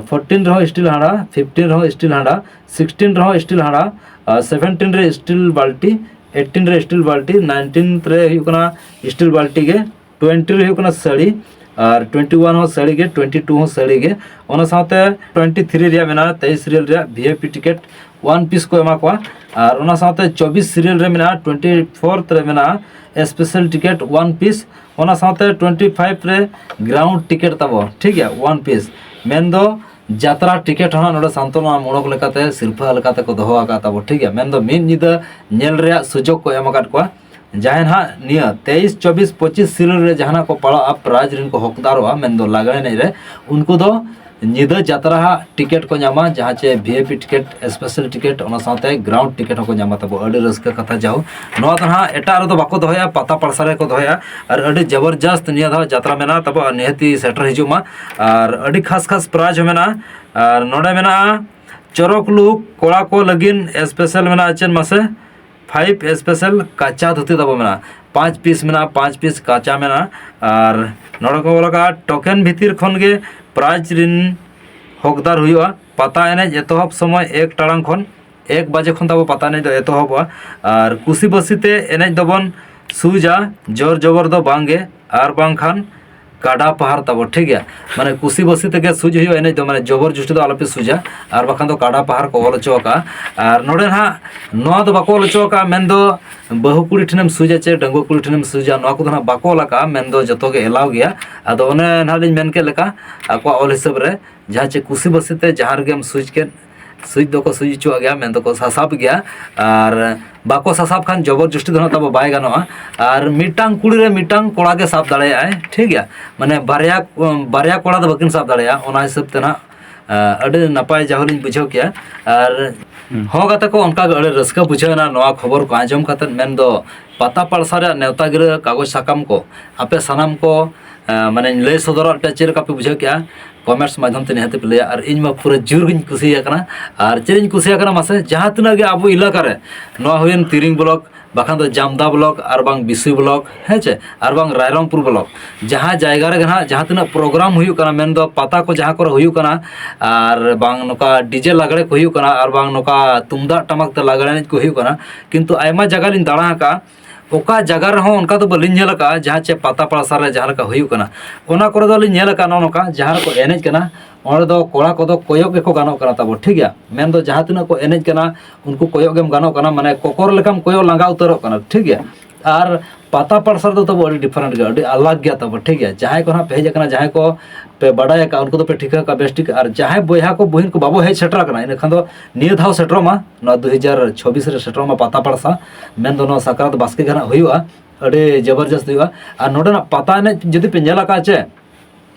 ᱯᱷᱳᱨᱴᱤᱱ ᱨᱮᱦᱚᱸ ᱥᱴᱤᱞ ᱦᱟᱸᱰᱷᱟ, ᱯᱷᱤᱯᱴᱤᱱ ᱨᱮᱦᱚᱸ ᱥᱴᱤᱞ ᱦᱟᱸᱰᱷᱟ, ᱥᱤᱠᱥᱴᱤᱱ ᱨᱮᱦᱚᱸ ᱥᱴᱤᱞ ᱦᱟᱸᱰᱷᱟ, ᱟᱨ ᱥᱮᱵᱷᱮᱱᱴᱤᱱ ᱨᱮ ᱥᱴᱤᱞ ᱵᱟᱞᱴᱤ, ᱮᱭᱤᱴᱴᱤᱱ ᱨᱮ ᱥᱴᱤᱞ ᱵᱟᱞᱴᱤ, ᱱᱟᱭᱤᱱᱴᱤᱱ ᱨᱮ ᱦᱩᱭᱩᱜ ᱠᱟᱱᱟ ᱥᱴᱤᱞ ᱵᱟᱞᱴᱤ ᱜᱮ, ᱴᱩᱭᱮᱱᱴᱤ ᱨᱮ ᱦᱩᱭᱩᱜ ᱠᱟᱱᱟ ᱥᱟᱹᱲᱤ, ᱟᱨ ᱴᱩᱭᱮᱱᱴᱤ ᱳᱣᱟᱱ ᱦᱚᱸ ᱥᱟᱹᱲᱤ ᱜᱮ, ᱴᱩᱭᱮᱱᱴᱤ ᱴᱩ ᱦᱚᱸ ᱥᱟᱹᱲᱤ ᱜᱮ᱾ ᱚᱱᱟ ᱥᱟᱶᱛᱮ ᱴᱩᱭᱮᱱᱴᱤ ᱛᱷᱨᱤ ᱨᱮᱭᱟᱜ ᱢᱮᱱᱟᱜᱼᱟ ᱛᱮᱭᱤᱥ ᱥᱤᱨᱤᱭᱟᱞ ᱨᱮᱭᱟᱜ V I P ticket one piece ᱠᱚ ᱮᱢᱟ ᱠᱚᱣᱟ᱾ ᱟᱨ ᱚᱱᱟ ᱥᱟᱶᱛᱮ ᱪᱚᱵᱵᱤᱥ ᱥᱤᱨᱤᱭᱟᱞ ᱨᱮ ᱢᱮᱱᱟᱜᱼᱟ ᱴᱩᱭᱮᱱᱴᱤ ᱯᱷᱳᱨᱛᱷ ᱨᱮ ᱢᱮᱱᱟᱜᱼᱟ ᱥᱯᱮᱥᱟᱞ ᱴᱤᱠᱤᱴ ᱳᱣᱟᱱ ᱯᱤᱥ᱾ ᱚᱱᱟ ᱥᱟᱶᱛᱮ ᱴᱩᱭᱮᱱᱴᱤ ᱯᱷᱟᱭᱤᱵᱷ ᱨᱮ ᱜᱨᱟᱣᱩᱱᱰ ᱴᱤᱠᱤᱴ ᱛᱟᱵᱚ, ᱴᱷᱤᱠ ᱜᱮᱭᱟ, ᱳᱣᱟᱱ ᱯᱤᱥ᱾ ᱢᱮᱱᱫᱚ ᱡᱟᱛᱨᱟ ᱴᱤᱠᱤᱴ ᱦᱚᱸ ᱱᱚᱰᱮ ᱥᱟᱱᱛᱚᱱᱟ ᱢᱩᱲᱚᱠ ᱞᱮᱠᱟᱛᱮ ᱥᱤᱨᱯᱷᱟᱹ ᱞᱮᱠᱟᱛᱮ ᱠᱚ ᱫᱚᱦᱚ ᱟᱠᱟᱫ ᱛᱟᱵᱚ, ᱴᱷᱤᱠ ᱜᱮᱭᱟ᱾ ᱢᱮᱱᱫᱚ ᱢᱤᱫ ᱧᱤᱫᱟᱹ ᱧᱮᱞ ᱨᱮᱭᱟᱜ ᱥᱩᱡᱳᱜᱽ ᱠᱚ ᱮᱢ ᱟᱠᱟᱫ ᱠᱚᱣᱟ᱾ ᱡᱟᱦᱟᱸᱭ ᱱᱟᱦᱟᱜ ᱱᱤᱭᱟᱹ ᱛᱮᱭᱤᱥ, ᱪᱚᱵᱵᱤᱥ, ᱯᱚᱸᱪᱤᱥ ᱥᱤᱨᱤᱭᱟᱞ ᱨᱮ ᱡᱟᱦᱟᱱᱟᱜ ᱠᱚ ᱯᱟᱲᱟᱜᱼᱟ, ᱯᱨᱟᱭᱤᱡᱽ ᱨᱮᱱ ᱠᱚ ᱦᱚᱠᱫᱟᱨᱚᱜᱼᱟ, ᱢᱮᱱᱫᱚ ᱞᱟᱜᱽᱲᱮ ᱮᱱᱮᱡ ᱨᱮ, ᱩᱱᱠᱩ ᱫᱚ ᱧᱤᱫᱟᱹ ᱡᱟᱛᱨᱟ ᱦᱟᱜ ᱴᱤᱠᱤᱴ ᱠᱚ ᱧᱟᱢᱟ, ᱡᱟᱦᱟᱸ ᱪᱮ V I P ticket, special ticket, ᱚᱱᱟ ᱥᱟᱶᱛᱮ ᱜᱨᱟᱣᱩᱱᱰ ᱴᱤᱠᱤᱴ ᱦᱚᱸᱠᱚ ᱧᱟᱢᱟ ᱛᱟᱵᱚ᱾ ᱟᱹᱰᱤ ᱨᱟᱹᱥᱠᱟᱹ ᱠᱟᱛᱷᱟ᱾ ᱡᱟᱦᱳ, ᱱᱚᱣᱟ ᱫᱚ ᱱᱟᱦᱟᱜ ᱮᱴᱟᱜ ᱨᱮᱫᱚ ᱵᱟᱠᱚ ᱫᱚᱦᱚᱭᱟ, ᱯᱟᱛᱟ ᱯᱟᱲᱥᱟ ᱨᱮᱠᱚ ᱫᱚᱦᱚᱭᱟ᱾ ᱟᱨ ᱟᱹᱰᱤ ᱡᱚᱵᱚᱨᱡᱚᱥᱛ ᱱᱤᱭᱟᱹ ᱫᱷᱟᱣ ᱡᱟᱛᱨᱟ ᱢᱮᱱᱟᱜᱼᱟ ᱛᱟᱵᱚ, ᱟᱨ ᱱᱤᱦᱟᱹᱛᱤ ᱥᱮᱴᱮᱨ ᱦᱤᱡᱩᱜ ᱢᱟ᱾ ᱟᱨ ᱟᱹᱰᱤ ᱠᱷᱟᱥ ᱠᱷᱟᱥ ᱯᱨᱟᱭᱤᱡᱽ ᱦᱚᱸ ᱢᱮᱱᱟᱜᱼᱟ᱾ ᱟᱨ ᱱᱚᱰᱮ ᱢᱮᱱᱟᱜᱼᱟ ᱪᱚᱨᱚᱠ ᱞᱩᱠ ᱠᱚᱲᱟ ᱠᱚ ᱞᱟᱹᱜᱤᱫ ᱥᱯᱮᱥᱟᱞ ᱢᱮᱱᱟᱜᱼᱟ ᱪᱮᱫ ᱢᱟᱥᱮ? ᱯᱷᱟᱭᱤᱵᱷ ᱥᱯᱮᱥᱟᱞ ᱠᱟᱪᱟ ᱫᱷᱩᱛᱤ ᱛᱟᱵᱚ ᱢᱮᱱᱟᱜᱼᱟ, ᱯᱟᱸᱪ ᱯᱤᱥ ᱢᱮᱱᱟᱜᱼᱟ, ᱯᱟᱸᱪ ᱯᱤᱥ ᱠᱟᱪᱟ ᱢᱮᱱᱟᱜᱼᱟ᱾ ᱟᱨ ᱱᱚᱰᱮ ᱠᱚ ᱚᱞ ᱟᱠᱟᱫᱼᱟ, ᱴᱳᱠᱮᱱ ᱵᱷᱤᱛᱤᱨ ᱠᱷᱚᱱ ᱜᱮ ᱯᱨᱟᱭᱤᱡᱽ ᱨᱤᱱ ᱦᱚᱠᱫᱟᱨ ᱦᱩᱭᱩᱜᱼᱟ᱾ ᱯᱟᱛᱟ ᱮᱱᱮᱡ ᱮᱛᱚᱦᱚᱵ ᱥᱚᱢᱚᱭ ᱮᱠ ᱴᱟᱲᱟᱝ ᱠᱷᱚᱱ ᱮᱠ ᱵᱟᱡᱮ ᱠᱷᱚᱱ ᱛᱟᱵᱚ ᱯᱟᱛᱟ ᱮᱱᱮᱡ ᱫᱚ ᱮᱛᱚᱦᱚᱵᱚᱜᱼᱟ᱾ ᱟᱨ ᱠᱩᱥᱤ ᱵᱟᱹᱥᱤ ᱛᱮ ᱮᱱᱮᱡ ᱫᱚᱵᱚᱱ ᱥᱩᱡᱟ, ᱡᱳᱨ ᱡᱚᱵᱚᱨ ᱫᱚ ᱵᱟᱝᱜᱮ, ᱟᱨ ᱵᱟᱝᱠᱷᱟᱱ ᱠᱟᱰᱟ ᱯᱟᱦᱟᱨ ᱛᱟᱵᱚ, ᱴᱷᱤᱠ ᱜᱮᱭᱟ᱾ ᱢᱟᱱᱮ ᱠᱩᱥᱤ ᱵᱟᱹᱥᱤ ᱛᱮᱜᱮ ᱥᱩᱡ ᱦᱩᱭᱩᱜᱼᱟ ᱮᱱᱮᱡ ᱫᱚ, ᱢᱟᱱᱮ ᱡᱚᱵᱚᱨ ᱡᱚᱥᱛᱤ ᱫᱚ ᱟᱞᱚᱯᱮ ᱥᱩᱡᱟ, ᱟᱨ ᱵᱟᱠᱷᱟᱱ ᱫᱚ ᱠᱟᱰᱟ ᱯᱟᱦᱟᱨ ᱠᱚ ᱚᱞ ᱦᱚᱪᱚ ᱟᱠᱟᱫᱼᱟ᱾ ᱟᱨ ᱱᱚᱰᱮ ᱱᱟᱦᱟᱜ ᱱᱚᱣᱟ ᱫᱚ ᱵᱟᱠᱚ ᱚᱞ ᱦᱚᱪᱚ ᱟᱠᱟᱫᱼᱟ, ᱢᱮᱱᱫᱚ ᱵᱟᱹᱦᱩ ᱠᱩᱲᱤ ᱴᱷᱮᱱᱮᱢ ᱥᱩᱡᱟ ᱪᱮ ᱰᱟᱺᱜᱩᱣᱟᱹ ᱠᱩᱲᱤ ᱴᱷᱮᱱᱮᱢ ᱥᱩᱡᱟ, ᱱᱚᱣᱟ ᱠᱚᱫᱚ ᱱᱟᱦᱟᱜ ᱵᱟᱠᱚ ᱚᱞ ᱟᱠᱟᱫᱼᱟ, ᱢᱮᱱᱫᱚ ᱡᱚᱛᱚ ᱜᱮ ᱮᱞᱟᱣ ᱜᱮᱭᱟ᱾ ᱟᱫᱚ ᱚᱱᱮ ᱱᱟᱦᱟᱜ ᱞᱤᱧ ᱢᱮᱱ ᱠᱮᱫ ᱞᱮᱠᱟ, ᱟᱠᱚᱣᱟᱜ ᱚᱞ ᱦᱤᱥᱟᱹᱵ ᱨᱮ ᱡᱟᱦᱟᱸ ᱪᱮ ᱠᱩᱥᱤ ᱵᱟᱹᱥᱤ ᱛᱮ ᱡᱟᱦᱟᱸ ᱨᱮᱜᱮᱢ ᱥᱩᱡ ᱠᱮᱫ, ᱥᱩᱡ ᱫᱚᱠᱚ ᱥᱩᱡ ᱦᱚᱪᱚᱣᱟᱜ ᱜᱮᱭᱟ, ᱢᱮᱱ ᱫᱚᱠᱚ ᱥᱟᱥᱟᱵ ᱜᱮᱭᱟ᱾ ᱟᱨ ᱵᱟᱠᱚ ᱥᱟᱥᱟᱵ ᱠᱷᱟᱱ ᱡᱚᱵᱚᱨ ᱡᱚᱥᱛᱤ ᱫᱚ ᱱᱟᱦᱟᱜ ᱛᱟᱵᱚ ᱵᱟᱭ ᱜᱟᱱᱚᱜᱼᱟ᱾ ᱟᱨ ᱢᱤᱫᱴᱟᱝ ᱠᱩᱲᱤ ᱨᱮ ᱢᱤᱫᱴᱟᱝ ᱠᱚᱲᱟ ᱜᱮ ᱥᱟᱵ ᱫᱟᱲᱮᱭᱟᱜᱼᱟᱭ, ᱴᱷᱤᱠ ᱜᱮᱭᱟ᱾ ᱢᱟᱱᱮ ᱵᱟᱨᱭᱟ, ᱵᱟᱨᱭᱟ ᱠᱚᱲᱟ ᱫᱚ ᱵᱟᱹᱠᱤᱱ ᱥᱟᱵ ᱫᱟᱲᱮᱭᱟᱜᱼᱟ᱾ ᱚᱱᱟ ᱦᱤᱥᱟᱹᱵ ᱛᱮ ᱱᱟᱦᱟᱜ ᱟᱹᱰᱤ ᱱᱟᱯᱟᱭ ᱡᱟᱦᱳ ᱞᱤᱧ ᱵᱩᱡᱷᱟᱹᱣ ᱠᱮᱜᱼᱟ᱾ ᱟᱨ ᱦᱚᱸ ᱜᱟᱛᱮ ᱠᱚ, ᱚᱱᱠᱟ ᱜᱮ ᱟᱹᱰᱤ ᱨᱟᱹᱥᱠᱟᱹ ᱵᱩᱡᱷᱟᱹᱣ ᱮᱱᱟ ᱱᱚᱣᱟ ᱠᱷᱚᱵᱚᱨ ᱠᱚ ᱟᱸᱡᱚᱢ ᱠᱟᱛᱮᱫ᱾ ᱢᱮᱱᱫᱚ ᱯᱟᱛᱟ ᱯᱟᱲᱥᱟ ᱨᱮᱭᱟᱜ ᱱᱮᱣᱛᱟ ᱜᱤᱨᱟᱹ ᱠᱟᱜᱚᱡᱽ ᱥᱟᱠᱟᱢ ᱠᱚ ᱟᱯᱮ ᱥᱟᱱᱟᱢ ᱠᱚ, ᱮ, ᱢᱟᱱᱮᱧ ᱞᱟᱹᱭ ᱥᱚᱫᱚᱨᱟᱫ ᱯᱮᱭᱟ᱾ ᱪᱮᱫ ᱞᱮᱠᱟ ᱯᱮ ᱵᱩᱡᱷᱟᱹᱣ ᱠᱮᱜᱼᱟ? ᱠᱚᱢᱮᱱᱴᱥ ᱢᱟᱫᱽᱫᱷᱚᱢ ᱛᱮ ᱱᱤᱦᱟᱹᱛ ᱯᱮ ᱞᱟᱹᱭᱟ᱾ ᱟᱨ ᱤᱧ ᱢᱟ ᱯᱩᱨᱟᱹ ᱡᱳᱨ ᱜᱤᱧ ᱠᱩᱥᱤ ᱟᱠᱟᱱᱟ᱾ ᱟᱨ ᱪᱮᱫ ᱤᱧ ᱠᱩᱥᱤ ᱟᱠᱟᱱᱟ ᱢᱟᱥᱮ, ᱡᱟᱦᱟᱸ ᱛᱤᱱᱟᱹᱜ ᱜᱮ ᱟᱵᱚ ᱮᱞᱟᱠᱟ ᱨᱮ, ᱱᱚᱣᱟ ᱦᱩᱭᱮᱱ ᱛᱤᱨᱤᱝ ᱵᱞᱚᱠ, ᱵᱟᱠᱷᱟᱱ ᱫᱚ ᱡᱟᱢᱫᱟ ᱵᱞᱚᱠ, ᱟᱨ ᱵᱟᱝ ᱵᱤᱥᱩᱭ ᱵᱞᱚᱠ, ᱦᱮᱸ ᱪᱮ, ᱟᱨ ᱵᱟᱝ ᱨᱟᱭᱨᱚᱝᱯᱩᱨ ᱵᱞᱚᱠ, ᱡᱟᱦᱟᱸ ᱡᱟᱭᱜᱟ ᱨᱮᱜᱮ ᱱᱟᱦᱟᱜ ᱡᱟᱦᱟᱸ ᱛᱤᱱᱟᱹᱜ ᱯᱨᱳᱜᱨᱟᱢ ᱦᱩᱭᱩᱜ ᱠᱟᱱᱟ, ᱢᱮᱱᱫᱚ ᱯᱟᱛᱟ ᱠᱚ ᱡᱟᱦᱟᱸ ᱠᱚᱨᱮ ᱦᱩᱭᱩᱜ ᱠᱟᱱᱟ, ᱟᱨ ᱵᱟᱝ ᱱᱚᱝᱠᱟ ᱰᱤᱡᱮ ᱞᱟᱜᱽᱲᱮ ᱠᱚ ᱦᱩᱭᱩᱜ ᱠᱟᱱᱟ, ᱟᱨ ᱵᱟᱝ ᱱᱚᱝᱠᱟ ᱛᱩᱢᱫᱟᱜ ᱴᱟᱢᱟᱠ ᱛᱮ ᱞᱟᱜᱽᱲᱮ ᱮᱱᱮᱡ ᱠᱚ ᱦᱩᱭᱩᱜ ᱠᱟᱱᱟ, ᱠᱤᱱᱛᱩ ᱟᱭᱢᱟ ᱡᱟᱭᱜᱟ ᱞᱤᱧ ᱫᱟᱬᱟ ᱟᱠᱟᱫᱼᱟ, ᱚᱠᱟ ᱡᱟᱭᱜᱟ ᱨᱮᱦᱚᱸ ᱚᱱᱠᱟ ᱫᱚ ᱵᱟᱹᱞᱤᱧ ᱧᱮᱞ ᱟᱠᱟᱫᱼᱟ, ᱡᱟᱦᱟᱸ ᱪᱮ ᱯᱟᱛᱟ ᱯᱟᱲᱥᱟ ᱨᱮ ᱡᱟᱦᱟᱸ ᱞᱮᱠᱟ ᱦᱩᱭᱩᱜ ᱠᱟᱱᱟ, ᱚᱱᱟ ᱠᱚᱨᱮ ᱫᱚ ᱞᱤᱧ ᱧᱮᱞ ᱟᱠᱟᱫᱼᱟ ᱱᱚᱜᱼᱚ ᱱᱚᱝᱠᱟ, ᱡᱟᱦᱟᱸ ᱨᱮᱠᱚ ᱮᱱᱮᱡ ᱠᱟᱱᱟ, ᱚᱸᱰᱮ ᱫᱚ ᱠᱚᱲᱟ ᱠᱚᱫᱚ ᱠᱚᱭᱚᱜ ᱜᱮᱠᱚ ᱜᱟᱱᱚᱜ ᱠᱟᱱᱟ ᱛᱟᱵᱚ, ᱴᱷᱤᱠ ᱜᱮᱭᱟ᱾ ᱢᱮᱱᱫᱚ ᱡᱟᱦᱟᱸ ᱛᱤᱱᱟᱹᱜ ᱠᱚ ᱮᱱᱮᱡ ᱠᱟᱱᱟ, ᱩᱱᱠᱩ ᱠᱚᱭᱚᱜ ᱜᱮᱢ ᱜᱟᱱᱚᱜ ᱠᱟᱱᱟ, ᱢᱟᱱᱮ ᱠᱚᱠᱚᱨ ᱞᱮᱠᱟᱢ ᱠᱚᱭᱚᱜ ᱞᱟᱸᱜᱟ ᱩᱛᱟᱹᱨᱚᱜ ᱠᱟᱱᱟ, ᱴᱷᱤᱠ ᱜᱮᱭᱟ᱾ ᱟᱨ ᱯᱟᱛᱟ ᱯᱟᱲᱥᱟ ᱨᱮᱫᱚ ᱛᱟᱵᱚ ᱟᱹᱰᱤ ᱰᱤᱯᱷᱟᱨᱮᱱᱴ ᱜᱮᱭᱟ, ᱟᱹᱰᱤ ᱟᱞᱟᱜᱽ ᱜᱮᱭᱟ ᱛᱟᱵᱚ, ᱴᱷᱤᱠ ᱜᱮᱭᱟ᱾ ᱡᱟᱦᱟᱸᱭ ᱠᱚ ᱱᱟᱦᱟᱜ ᱯᱮ ᱦᱮᱡ ᱟᱠᱟᱱᱟ, ᱡᱟᱦᱟᱸᱭ ᱠᱚ ᱯᱮ ᱵᱟᱰᱟᱭ ᱟᱠᱟᱫ, ᱩᱱᱠᱩ ᱫᱚᱯᱮ ᱴᱷᱤᱠᱟᱹ ᱟᱠᱟᱫ ᱵᱮᱥ ᱴᱷᱤᱠ᱾ ᱟᱨ ᱡᱟᱦᱟᱸᱭ ᱵᱚᱭᱦᱟ ᱠᱚ ᱵᱩᱦᱤᱱ ᱠᱚ ᱵᱟᱵᱚ ᱦᱮᱡ ᱥᱮᱴᱮᱨ ᱟᱠᱟᱱᱟ, ᱤᱱᱟᱹ ᱠᱷᱟᱱ ᱫᱚ ᱱᱤᱭᱟᱹ ᱫᱷᱟᱣ ᱥᱮᱴᱮᱨᱚᱜ ᱢᱟ, ᱱᱚᱣᱟ ᱫᱩ ᱦᱟᱡᱟᱨ ᱪᱷᱚᱵᱵᱤᱥ ᱨᱮ ᱥᱮᱴᱮᱨᱚᱜ ᱢᱟ ᱯᱟᱛᱟ ᱯᱟᱲᱥᱟ᱾ ᱢᱮᱱᱫᱚ ᱱᱚᱣᱟ ᱥᱟᱠᱨᱟᱛ ᱵᱟᱥᱠᱮ ᱜᱮ ᱱᱟᱦᱟᱜ ᱦᱩᱭᱩᱜᱼᱟ, ᱟᱹᱰᱤ ᱡᱚᱵᱚᱨᱡᱚᱥᱛ ᱦᱩᱭᱩᱜᱼᱟ᱾ ᱟᱨ ᱱᱚᱰᱮᱱᱟᱜ ᱯᱟᱛᱟ ᱮᱱᱮᱡ ᱡᱩᱫᱤ ᱯᱮ ᱧᱮᱞ ᱟᱠᱟᱫ ᱪᱮ,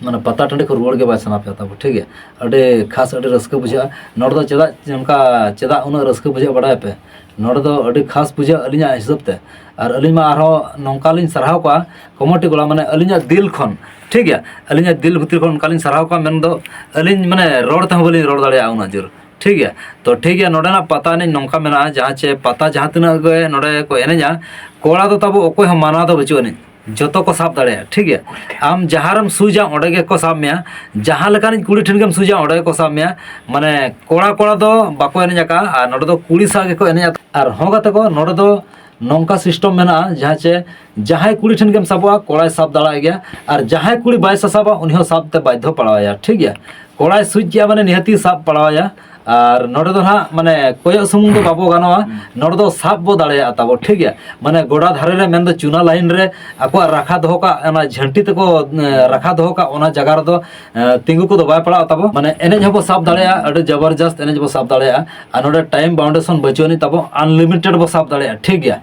ᱢᱟᱱᱮ ᱯᱟᱛᱟ ᱴᱟᱺᱰᱤ ᱠᱷᱚᱱ ᱨᱩᱣᱟᱹᱲ ᱜᱮ ᱵᱟᱭ ᱥᱟᱱᱟ ᱯᱮᱭᱟ ᱛᱟᱵᱚ, ᱴᱷᱤᱠ ᱜᱮᱭᱟ᱾ ᱟᱹᱰᱤ ᱠᱷᱟᱥ, ᱟᱹᱰᱤ ᱨᱟᱹᱥᱠᱟᱹ ᱵᱩᱡᱷᱟᱹᱜᱼᱟ᱾ ᱱᱚᱰᱮ ᱫᱚ ᱪᱮᱫᱟᱜ ᱚᱱᱠᱟ, ᱪᱮᱫᱟᱜ ᱩᱱᱟᱹᱜ ᱨᱟᱹᱥᱠᱟᱹ ᱵᱩᱡᱷᱟᱹᱜᱼᱟ ᱵᱟᱰᱟᱭᱟᱯᱮ? ᱱᱚᱰᱮ ᱫᱚ ᱟᱹᱰᱤ ᱠᱷᱟᱥ ᱵᱩᱡᱷᱟᱹᱜᱼᱟ ᱟᱹᱞᱤᱧᱟᱜ ᱦᱤᱥᱟᱹᱵ ᱛᱮ᱾ ᱟᱨ ᱟᱹᱞᱤᱧ ᱢᱟ ᱟᱨᱦᱚᱸ ᱱᱚᱝᱠᱟ ᱞᱤᱧ ᱥᱟᱨᱦᱟᱣ ᱠᱚᱣᱟ ᱠᱚᱢᱤᱴᱤ ᱠᱚᱲᱟ, ᱢᱟᱱᱮ ᱟᱹᱞᱤᱧᱟᱜ ᱫᱤᱞ ᱠᱷᱚᱱ, ᱴᱷᱤᱠ ᱜᱮᱭᱟ, ᱟᱹᱞᱤᱧᱟᱜ ᱫᱤᱞ ᱵᱷᱤᱛᱤᱨ ᱠᱷᱚᱱ ᱚᱱᱠᱟ ᱞᱤᱧ ᱥᱟᱨᱦᱟᱣ ᱠᱚᱣᱟ, ᱢᱮᱱᱫᱚ ᱟᱹᱞᱤᱧ ᱢᱟᱱᱮ ᱨᱚᱲ ᱛᱮᱦᱚᱸ ᱵᱟᱹᱞᱤᱧ ᱨᱚᱲ ᱫᱟᱲᱮᱭᱟᱜᱼᱟ ᱩᱱᱟᱹᱜ ᱡᱳᱨ, ᱴᱷᱤᱠ ᱜᱮᱭᱟ᱾ ᱛᱚ ᱴᱷᱤᱠ ᱜᱮᱭᱟ, ᱱᱚᱰᱮᱱᱟᱜ ᱯᱟᱛᱟ ᱮᱱᱮᱡ ᱱᱚᱝᱠᱟ ᱢᱮᱱᱟᱜᱼᱟ, ᱡᱟᱦᱟᱸ ᱪᱮ ᱯᱟᱛᱟ ᱡᱟᱦᱟᱸ ᱛᱤᱱᱟᱹᱜ ᱜᱮ ᱱᱚᱰᱮ ᱠᱚ ᱮᱱᱮᱡᱼᱟ, ᱠᱚᱲᱟ ᱫᱚ ᱛᱟᱵᱚ ᱚᱠᱚᱭ ᱦᱚᱸ ᱢᱟᱱᱟ ᱫᱚ ᱵᱟᱹᱪᱩᱜ ᱟᱹᱱᱤᱡ, ᱡᱚᱛᱚ ᱠᱚ ᱥᱟᱵ ᱫᱟᱲᱮᱭᱟᱜᱼᱟ, ᱴᱷᱤᱠ ᱜᱮᱭᱟ᱾ ᱟᱢ ᱡᱟᱦᱟᱸ ᱨᱮᱢ ᱥᱩᱡᱟ ᱚᱸᱰᱮ ᱜᱮᱠᱚ ᱥᱟᱵ ᱢᱮᱭᱟ, ᱡᱟᱦᱟᱸ ᱞᱮᱠᱟᱱᱤᱡ ᱠᱩᱲᱤ ᱴᱷᱮᱱ ᱜᱮᱢ ᱥᱩᱡᱟ ᱚᱸᱰᱮ ᱜᱮᱠᱚ ᱥᱟᱵ ᱢᱮᱭᱟ᱾ ᱢᱟᱱᱮ ᱠᱚᱲᱟ ᱠᱚᱲᱟ ᱫᱚ ᱵᱟᱠᱚ ᱮᱱᱮᱡ ᱟᱠᱟᱫᱼᱟ, ᱟᱨ ᱱᱚᱰᱮ ᱫᱚ ᱠᱩᱲᱤ ᱥᱟᱶ ᱜᱮᱠᱚ ᱮᱱᱮᱡ ᱟᱠᱟᱫᱼᱟ᱾ ᱟᱨ ᱦᱚᱸ ᱜᱟᱛᱮ ᱠᱚ, ᱱᱚᱰᱮ ᱫᱚ ᱱᱚᱝᱠᱟ ᱥᱤᱥᱴᱮᱢ ᱢᱮᱱᱟᱜᱼᱟ, ᱡᱟᱦᱟᱸ ᱪᱮ ᱡᱟᱦᱟᱸᱭ ᱠᱩᱲᱤ ᱴᱷᱮᱱ ᱜᱮᱢ ᱥᱟᱵᱚᱜᱼᱟ, ᱠᱚᱲᱟᱭ ᱥᱟᱵ ᱫᱟᱲᱮᱭᱟᱜ ᱜᱮᱭᱟ, ᱟᱨ ᱡᱟᱦᱟᱸᱭ ᱠᱩᱲᱤ ᱵᱟᱭ ᱥᱟᱥᱟᱵᱟ, ᱩᱱᱤ ᱦᱚᱸ ᱥᱟᱵ ᱛᱮ ᱵᱟᱫᱽᱫᱷᱚ ᱯᱟᱲᱟᱣᱟᱭᱟ, ᱴᱷᱤᱠ ᱜᱮᱭᱟ᱾ ᱠᱚᱲᱟᱭ ᱥᱩᱡ ᱠᱮᱜᱼᱟ, ᱢᱟᱱᱮ ᱱᱤᱦᱟᱹᱛᱤ ᱥᱟᱵ ᱯᱟᱲᱟᱣᱟᱭᱟ᱾ ᱟᱨ ᱱᱚᱰᱮ ᱫᱚ ᱱᱟᱦᱟᱜ ᱢᱟᱱᱮ ᱠᱚᱭᱚᱜ ᱥᱩᱢᱩᱝ ᱫᱚ ᱵᱟᱵᱚ ᱜᱟᱱᱚᱜᱼᱟ, ᱱᱚᱰᱮ ᱫᱚ ᱥᱟᱵ ᱵᱚ ᱫᱟᱲᱮᱭᱟᱜᱼᱟ ᱛᱟᱵᱚ, ᱴᱷᱤᱠ ᱜᱮᱭᱟ᱾ ᱢᱟᱱᱮ ᱜᱚᱰᱟ ᱫᱷᱟᱨᱮ ᱨᱮ, ᱢᱮᱱᱫᱚ ᱪᱩᱱᱟ ᱞᱟᱭᱤᱱ ᱨᱮ ᱟᱠᱚᱣᱟᱜ ᱨᱟᱠᱷᱟ ᱫᱚᱦᱚ ᱠᱟᱜ, ᱚᱱᱟ ᱡᱷᱟᱹᱱᱴᱤ ᱛᱮᱠᱚ, ᱮ, ᱨᱟᱠᱷᱟ ᱫᱚᱦᱚ ᱠᱟᱜ, ᱚᱱᱟ ᱡᱟᱭᱜᱟ ᱨᱮᱫᱚ, ᱮ, ᱛᱤᱸᱜᱩ ᱠᱚᱫᱚ ᱵᱟᱭ ᱯᱟᱲᱟᱜᱼᱟ ᱛᱟᱵᱚ᱾ ᱢᱟᱱᱮ ᱮᱱᱮᱡ ᱦᱚᱸᱵᱚ ᱥᱟᱵ ᱫᱟᱲᱮᱭᱟᱜᱼᱟ, ᱟᱹᱰᱤ ᱡᱚᱵᱚᱨᱡᱚᱥᱛ ᱮᱱᱮᱡ ᱵᱚ ᱥᱟᱵ ᱫᱟᱲᱮᱭᱟᱜᱼᱟ᱾ ᱟᱨ ᱱᱚᱰᱮ ᱴᱟᱭᱤᱢ ᱵᱟᱣᱩᱱᱰᱮᱥᱚᱱ ᱵᱟᱹᱪᱩᱜ ᱟᱹᱱᱤᱡ ᱛᱟᱵᱚ, ᱟᱱᱞᱤᱢᱤᱴᱮᱰ ᱵᱚ ᱥᱟᱵ ᱫᱟᱲᱮᱭᱟᱜᱼᱟ, ᱴᱷᱤᱠ ᱜᱮᱭᱟ᱾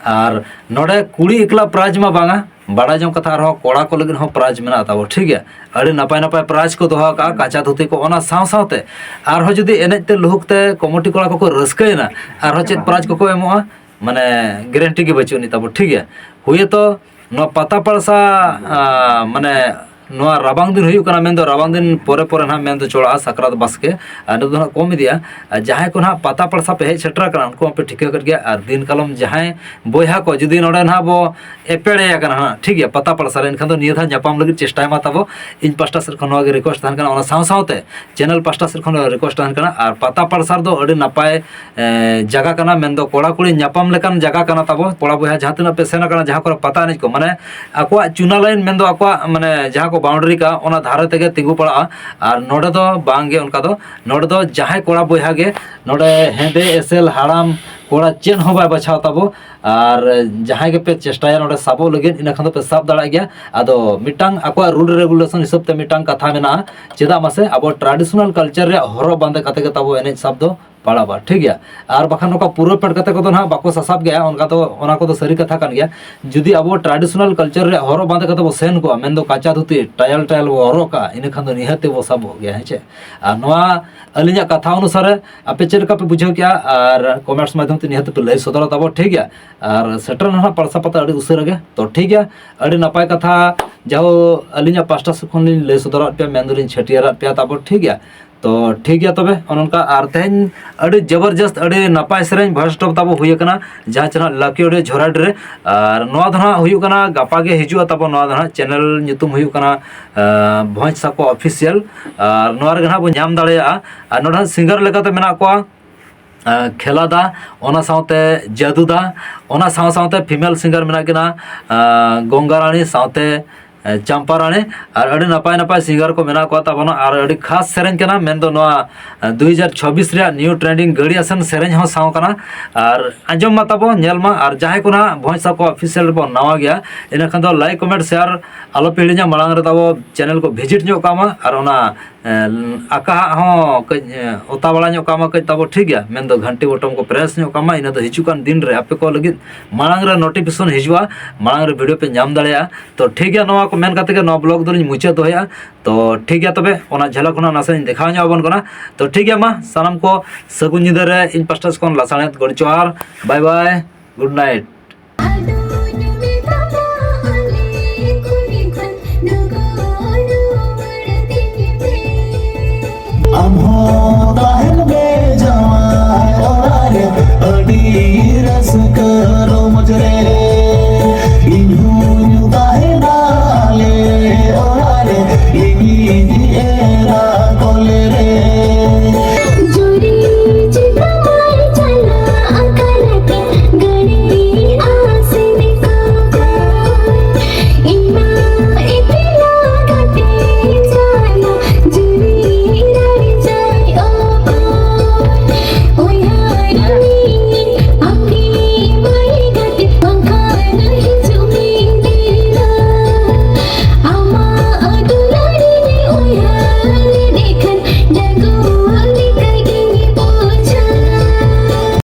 ᱟᱨ ᱱᱚᱰᱮ ᱠᱩᱲᱤ ᱮᱠᱞᱟ ᱯᱨᱟᱭᱤᱡᱽ ᱢᱟ ᱵᱟᱝᱟ, ᱵᱟᱲᱟᱭ ᱡᱚᱝ ᱠᱟᱛᱷᱟ, ᱟᱨᱦᱚᱸ ᱠᱚᱲᱟ ᱠᱚ ᱞᱟᱹᱜᱤᱫ ᱦᱚᱸ prize ᱢᱮᱱᱟᱜ ᱛᱟᱵᱚ, ᱴᱷᱤᱠ ᱜᱮᱭᱟ᱾ ᱟᱹᱰᱤ ᱱᱟᱯᱟᱭ ᱱᱟᱯᱟᱭ prize ᱠᱚ ᱫᱚᱦᱚ ᱟᱠᱟᱫᱼᱟ, ᱠᱟᱪᱟ ᱫᱷᱩᱛᱤ ᱠᱚ᱾ ᱚᱱᱟ ᱥᱟᱶ ᱥᱟᱶᱛᱮ ᱟᱨᱦᱚᱸ ᱡᱩᱫᱤ ᱮᱱᱮᱡ ᱛᱮ ᱞᱩᱦᱩᱠ ᱛᱮ ᱠᱚᱢᱤᱴᱤ ᱠᱚᱲᱟ ᱠᱚᱠᱚ ᱨᱟᱹᱥᱠᱟᱹᱭᱮᱱᱟ, ᱟᱨᱦᱚᱸ ᱪᱮᱫ prize ᱠᱚᱠᱚ ᱮᱢᱚᱜᱼᱟ, ᱢᱟᱱᱮ guarantee ᱜᱮ ᱵᱟᱹᱪᱩᱜ ᱟᱹᱱᱤᱡ ᱛᱟᱵᱚ, ᱴᱷᱤᱠ ᱜᱮᱭᱟ᱾ ᱦᱩᱭᱮᱛᱚ ᱱᱚᱣᱟ ᱯᱟᱛᱟ ᱯᱟᱲᱥᱟ, ᱟ, ᱢᱟᱱᱮ ᱱᱚᱣᱟ ᱨᱟᱵᱟᱝ ᱫᱤᱱ ᱦᱩᱭᱩᱜ ᱠᱟᱱᱟ, ᱢᱮᱱᱫᱚ ᱨᱟᱵᱟᱝ ᱫᱤᱱ ᱯᱚᱨᱮ ᱯᱚᱨᱮ ᱱᱟᱦᱟᱜ ᱢᱮᱱᱫᱚ ᱪᱚᱲᱟᱜᱼᱟ ᱥᱟᱠᱨᱟᱛ ᱵᱟᱥᱠᱮ, ᱟᱨ ᱱᱤᱛᱚᱜ ᱫᱚ ᱱᱟᱦᱟᱜ ᱠᱚᱢ ᱤᱫᱤᱜᱼᱟ᱾ ᱟᱨ ᱡᱟᱦᱟᱸᱭ ᱠᱚ ᱱᱟᱦᱟᱜ ᱯᱟᱛᱟ ᱯᱟᱲᱥᱟ ᱯᱮ ᱦᱮᱡ ᱥᱮᱴᱮᱨ ᱟᱠᱟᱱᱟ, ᱩᱱᱠᱩ ᱢᱟᱯᱮ ᱴᱷᱤᱠᱟᱹ ᱠᱮᱫ ᱜᱮᱭᱟ᱾ ᱟᱨ ᱫᱤᱱ ᱠᱟᱞᱚᱢ ᱡᱟᱦᱟᱸᱭ ᱵᱚᱭᱦᱟ ᱠᱚ ᱡᱩᱫᱤ ᱱᱚᱰᱮ ᱱᱟᱦᱟᱜ ᱵᱚ ᱮᱯᱮᱲᱮ ᱟᱠᱟᱱᱟ ᱦᱟᱸᱜ, ᱴᱷᱤᱠ ᱜᱮᱭᱟ, ᱯᱟᱛᱟ ᱯᱟᱲᱥᱟ ᱨᱮ, ᱮᱱᱠᱷᱟᱱ ᱫᱚ ᱱᱤᱭᱟᱹ ᱫᱷᱟᱣ ᱧᱟᱯᱟᱢ ᱞᱟᱹᱜᱤᱫ ᱪᱮᱥᱴᱟᱭ ᱢᱟ ᱛᱟᱵᱚ᱾ ᱤᱧ ᱯᱟᱥᱴᱟ ᱥᱮᱫ ᱠᱷᱚᱱ ᱱᱚᱣᱟ ᱜᱮ request ᱛᱟᱦᱮᱱ ᱠᱟᱱᱟ᱾ ᱚᱱᱟ ᱥᱟᱶ ᱥᱟᱶᱛᱮ channel ᱯᱟᱥᱴᱟ ᱥᱮᱫ ᱠᱷᱚᱱ request ᱛᱟᱦᱮᱱ ᱠᱟᱱᱟ, ᱟᱨ ᱯᱟᱛᱟ ᱯᱟᱲᱥᱟ ᱨᱮᱫᱚ ᱟᱹᱰᱤ ᱱᱟᱯᱟᱭ, ᱮ, ᱡᱟᱭᱜᱟ ᱠᱟᱱᱟ, ᱢᱮᱱᱫᱚ ᱠᱚᱲᱟ ᱠᱩᱲᱤ ᱧᱟᱯᱟᱢ ᱞᱮᱠᱟᱱ ᱡᱟᱭᱜᱟ ᱠᱟᱱᱟ ᱛᱟᱵᱚ᱾ ᱠᱚᱲᱟ ᱵᱚᱭᱦᱟ ᱡᱟᱦᱟᱸ ᱛᱤᱱᱟᱹᱜ ᱯᱮ ᱥᱮᱱ ᱟᱠᱟᱱᱟ, ᱡᱟᱦᱟᱸ ᱠᱚᱨᱮ ᱯᱟᱛᱟ ᱮᱱᱮᱡ ᱠᱚ, ᱢᱟᱱᱮ ᱟᱠᱚᱣᱟᱜ ᱪᱩᱱᱟ line ᱢᱮᱱᱫᱚ ᱟᱠᱚᱣᱟᱜ, ᱢᱟᱱᱮ ᱡᱟᱦᱟᱸ ᱠᱚ boundary ᱠᱟᱜᱼᱟ, ᱚᱱᱟ ᱫᱷᱟᱨᱮ ᱛᱮᱜᱮ ᱛᱤᱸᱜᱩ ᱯᱟᱲᱟᱜᱼᱟ᱾ ᱟᱨ ᱱᱚᱰᱮ ᱫᱚ ᱵᱟᱝ ᱜᱮ ᱚᱱᱠᱟ ᱫᱚ, ᱱᱚᱰᱮ ᱫᱚ ᱡᱟᱦᱟᱸᱭ ᱠᱚᱲᱟ ᱵᱚᱭᱦᱟ ᱜᱮ ᱱᱚᱰᱮ ᱦᱮᱸᱫᱮ ᱮᱥᱮᱞ ᱦᱟᱲᱟᱢ ᱠᱚᱲᱟ ᱪᱮᱫ ᱦᱚᱸ ᱵᱟᱭ ᱵᱟᱪᱷᱟᱣ ᱛᱟᱵᱚ᱾ ᱟᱨ ᱡᱟᱦᱟᱸᱭ ᱜᱮᱯᱮ ᱪᱮᱥᱴᱟᱭᱟ ᱱᱚᱰᱮ ᱥᱟᱵᱚᱜ ᱞᱟᱹᱜᱤᱫ, ᱤᱱᱟᱹ ᱠᱷᱟᱱ ᱫᱚᱯᱮ ᱥᱟᱵ ᱫᱟᱲᱮᱭᱟᱜ ᱜᱮᱭᱟ᱾ ᱟᱫᱚ ᱢᱤᱫᱴᱟᱝ ᱟᱠᱚᱣᱟᱜ rule regulation ᱦᱤᱥᱟᱹᱵ ᱛᱮ ᱢᱤᱫᱴᱟᱝ ᱠᱟᱛᱷᱟ ᱢᱮᱱᱟᱜᱼᱟ, ᱪᱮᱫᱟᱜ ᱢᱟᱥᱮ ᱟᱵᱚ traditional culture ᱨᱮᱭᱟᱜ ᱦᱚᱨᱚᱜ ᱵᱟᱸᱫᱮ ᱠᱟᱛᱮ ᱜᱮ ᱛᱟᱵᱚ ᱮᱱᱮᱡ ᱥᱟᱵ ᱫᱚ ᱯᱟᱲᱟᱣᱟ, ᱴᱷᱤᱠ ᱜᱮᱭᱟ᱾ ᱟᱨ ᱵᱟᱠᱷᱟᱱ ᱱᱚᱝᱠᱟ ᱯᱩᱨᱟᱹ ᱯᱮᱴ ᱠᱟᱛᱮ ᱠᱚᱫᱚ ᱱᱟᱦᱟᱜ ᱵᱟᱠᱚ ᱥᱟᱥᱟᱵ ᱜᱮᱭᱟ, ᱚᱱᱠᱟ ᱫᱚ, ᱚᱱᱟ ᱠᱚᱫᱚ ᱥᱟᱹᱨᱤ ᱠᱟᱛᱷᱟ ᱠᱟᱱ ᱜᱮᱭᱟ᱾ ᱡᱩᱫᱤ ᱟᱵᱚ traditional culture ᱨᱮᱭᱟᱜ ᱦᱚᱨᱚᱜ ᱵᱟᱸᱫᱮ ᱠᱟᱛᱮ ᱵᱚ ᱥᱮᱱ ᱠᱚᱜᱼᱟ, ᱢᱮᱱᱫᱚ ᱠᱟᱪᱟ ᱫᱷᱩᱛᱤ ᱴᱟᱭᱟᱞ ᱴᱟᱭᱟᱞ ᱵᱚ ᱦᱚᱨᱚᱜ ᱠᱟᱜᱼᱟ, ᱤᱱᱟᱹ ᱠᱷᱟᱱ ᱫᱚ ᱱᱤᱦᱟᱹᱛ ᱛᱮᱵᱚ ᱥᱟᱵᱚᱜ ᱜᱮᱭᱟ, ᱦᱮᱸ ᱪᱮ? ᱟᱨ ᱱᱚᱣᱟ ᱟᱹᱞᱤᱧᱟᱜ ᱠᱟᱛᱷᱟ ᱚᱱᱩᱥᱟᱨᱮ ᱟᱯᱮ ᱪᱮᱫ ᱞᱮᱠᱟ ᱯᱮ ᱵᱩᱡᱷᱟᱹᱣ ᱠᱮᱜᱼᱟ? ᱟᱨ comments ᱢᱟᱫᱽᱫᱷᱚᱢ ᱛᱮ ᱱᱤᱦᱟᱹᱛ ᱯᱮ ᱞᱟᱹᱭ ᱥᱚᱫᱚᱨᱟ ᱛᱟᱵᱚ, ᱴᱷᱤᱠ ᱜᱮᱭᱟ? ᱟᱨ ᱥᱮᱴᱮᱨ ᱱᱟᱦᱟᱜ ᱯᱟᱲᱥᱟ ᱯᱟᱛᱟ ᱟᱹᱰᱤ ᱩᱥᱟᱹᱨᱟ ᱜᱮ, ᱛᱚ ᱴᱷᱤᱠ ᱜᱮᱭᱟ, ᱟᱹᱰᱤ ᱱᱟᱯᱟᱭ ᱠᱟᱛᱷᱟ᱾ ᱡᱟᱦᱳ, ᱟᱹᱞᱤᱧᱟᱜ ᱯᱟᱥᱴᱟ ᱥᱮᱫ ᱠᱷᱚᱱ ᱞᱤᱧ ᱞᱟᱹᱭ ᱥᱚᱫᱚᱨᱟᱫ ᱯᱮᱭᱟ, ᱢᱮᱱ ᱫᱚᱞᱤᱧ ᱪᱷᱟᱹᱴᱭᱟᱹᱨᱟᱫ ᱯᱮᱭᱟ ᱛᱟᱵᱚ, ᱴᱷᱤᱠ ᱜᱮᱭᱟ? ᱛᱚ ᱴᱷᱤᱠ ᱜᱮᱭᱟ ᱛᱚᱵᱮ, ᱚᱱᱮ ᱚᱱᱠᱟ᱾ ᱟᱨ ᱛᱮᱦᱮᱧ ᱟᱹᱰᱤ ᱡᱚᱵᱚᱨᱡᱚᱥᱛ, ᱟᱹᱰᱤ ᱱᱟᱯᱟᱭ ᱥᱮᱨᱮᱧ voice drop ᱛᱟᱵᱚ ᱦᱩᱭ ᱟᱠᱟᱱᱟ, ᱡᱟᱦᱟᱸ ᱪᱮ ᱱᱟᱦᱟᱜ Lucky Audio ᱡᱷᱚᱨᱟᱰᱤ ᱨᱮ᱾ ᱟᱨ ᱱᱚᱣᱟ ᱫᱚ ᱱᱟᱦᱟᱜ ᱦᱩᱭᱩᱜ ᱠᱟᱱᱟ, ᱜᱟᱯᱟ ᱜᱮ ᱦᱤᱡᱩᱜᱼᱟ ᱛᱟᱵᱚ᱾ ᱱᱚᱣᱟ ᱫᱚ ᱱᱟᱦᱟᱜ channel ᱧᱩᱛᱩᱢ ᱦᱩᱭᱩᱜ ᱠᱟᱱᱟ, ᱟᱸ, ᱵᱷᱚᱸᱡᱽ ᱥᱟᱠᱚ Official᱾ ᱟᱨ ᱱᱚᱣᱟ ᱨᱮᱜᱮ ᱱᱟᱦᱟᱜ ᱵᱚᱱ ᱧᱟᱢ ᱫᱟᱲᱮᱭᱟᱜᱼᱟ᱾ ᱟᱨ ᱱᱚᱰᱮ ᱱᱟᱦᱟᱜ singer ᱞᱮᱠᱟᱛᱮ ᱢᱮᱱᱟᱜ ᱠᱚᱣᱟ, ᱟᱸ, ᱠᱷᱮᱞᱟ ᱫᱟ, ᱚᱱᱟ ᱥᱟᱶᱛᱮ ᱡᱟᱫᱩ ᱫᱟ, ᱚᱱᱟ ᱥᱟᱶ ᱥᱟᱶᱛᱮ female singer ᱢᱮᱱᱟᱜ ᱠᱤᱱᱟ, ᱟᱸ, ᱜᱚᱝᱜᱟ ᱨᱟᱱᱤ ᱥᱟᱶᱛᱮ, ᱮ, ᱪᱟᱢᱯᱟ ᱨᱟᱱᱤ᱾ ᱟᱨ ᱟᱹᱰᱤ ᱱᱟᱯᱟᱭ ᱱᱟᱯᱟᱭ singer ᱠᱚ ᱢᱮᱱᱟᱜ ᱠᱚᱣᱟ ᱛᱟᱵᱚᱱᱟ᱾ ᱟᱨ ᱟᱹᱰᱤ ᱠᱷᱟᱥ ᱥᱮᱨᱮᱧ ᱠᱟᱱᱟ, ᱢᱮᱱᱫᱚ ᱱᱚᱣᱟ, ᱮ, ᱫᱩ ᱦᱟᱡᱟᱨ ᱪᱷᱚᱵᱵᱤᱥ ᱨᱮᱭᱟᱜ new trending ᱜᱟᱹᱲᱤ ᱟᱥᱮᱱ ᱥᱮᱨᱮᱧ ᱦᱚᱸ ᱥᱟᱶ ᱠᱟᱱᱟ᱾ ᱟᱨ ᱟᱸᱡᱚᱢ ᱢᱟ ᱛᱟᱵᱚ, ᱧᱮᱞ ᱢᱟ᱾ ᱟᱨ ᱡᱟᱦᱟᱸᱭ ᱠᱚ ᱱᱟᱦᱟᱜ ᱵᱷᱚᱸᱡᱽ ᱥᱟᱠᱚ Official ᱨᱮᱵᱚᱱ ᱱᱟᱣᱟ ᱜᱮᱭᱟ, ᱤᱱᱟᱹ ᱠᱷᱟᱱ ᱫᱚ like, comment, share ᱟᱞᱚ ᱯᱮ ᱦᱤᱲᱤᱧᱟ᱾ ᱢᱟᱲᱟᱝ ᱨᱮ ᱛᱟᱵᱚ channel ᱠᱚ visit ᱧᱚᱜ ᱠᱟᱜ ᱢᱟ, ᱟᱨ ᱚᱱᱟ ᱟᱠᱟ ᱦᱟᱸᱜ ᱦᱚᱸ ᱠᱟᱹᱡ ᱚᱛᱟ ᱵᱟᱲᱟ ᱧᱚᱜ ᱠᱟᱜ ᱢᱟ ᱠᱟᱹᱡ ᱛᱟᱵᱚ, ᱴᱷᱤᱠ ᱜᱮᱭᱟ᱾ ᱢᱮᱱᱫᱚ ᱜᱷᱟᱱᱴᱤ ᱵᱚᱴᱚᱢ ᱠᱚ ᱯᱨᱮᱥ ᱧᱚᱜ ᱠᱟᱜ ᱢᱟ, ᱤᱱᱟᱹ ᱫᱚ ᱦᱤᱡᱩᱜ ᱠᱟᱱ ᱫᱤᱱ ᱨᱮ ᱟᱯᱮ ᱠᱚ ᱞᱟᱹᱜᱤᱫ ᱢᱟᱲᱟᱝ ᱨᱮ ᱱᱳᱴᱤᱯᱷᱤᱠᱮᱥᱚᱱ ᱦᱤᱡᱩᱜᱼᱟ, ᱢᱟᱲᱟᱝ ᱨᱮ ᱵᱷᱤᱰᱤᱭᱳ ᱯᱮ ᱧᱟᱢ ᱫᱟᱲᱮᱭᱟᱜᱼᱟ᱾ ᱛᱚ ᱴᱷᱤᱠ ᱜᱮᱭᱟ, ᱱᱚᱣᱟ ᱠᱚ ᱢᱮᱱ ᱠᱟᱛᱮ ᱜᱮ ᱱᱚᱣᱟ ᱵᱞᱚᱜ ᱫᱚᱞᱤᱧ ᱢᱩᱪᱟᱹᱫ ᱫᱚᱦᱚᱭᱟ᱾ ᱛᱚ ᱴᱷᱤᱠ ᱜᱮᱭᱟ, ᱛᱚᱵᱮ ᱚᱱᱟ ᱡᱷᱟᱹᱞᱟ ᱠᱷᱚᱱᱟᱜ ᱱᱟᱥᱮ ᱤᱧ ᱫᱮᱠᱷᱟᱣ ᱧᱚᱜ ᱟᱵᱚᱱ ᱠᱟᱱᱟ᱾ ᱛᱚ ᱴᱷᱤᱠ ᱜᱮᱭᱟ, ᱢᱟ ᱥᱟᱱᱟᱢ ᱠᱚ ᱥᱟᱹᱜᱩᱱ ᱧᱤᱫᱟᱹ ᱨᱮ ᱤᱧ ᱯᱟᱥᱴᱟ ᱥᱮᱫ ᱠᱷᱚᱱ ᱞᱟᱥᱟᱬᱦᱮᱫ ᱜᱚᱰ ᱡᱚᱦᱟᱨ, ᱵᱟᱭ ᱵᱟᱭ, ᱜᱩᱰ ᱱᱟᱭᱤᱴ᱾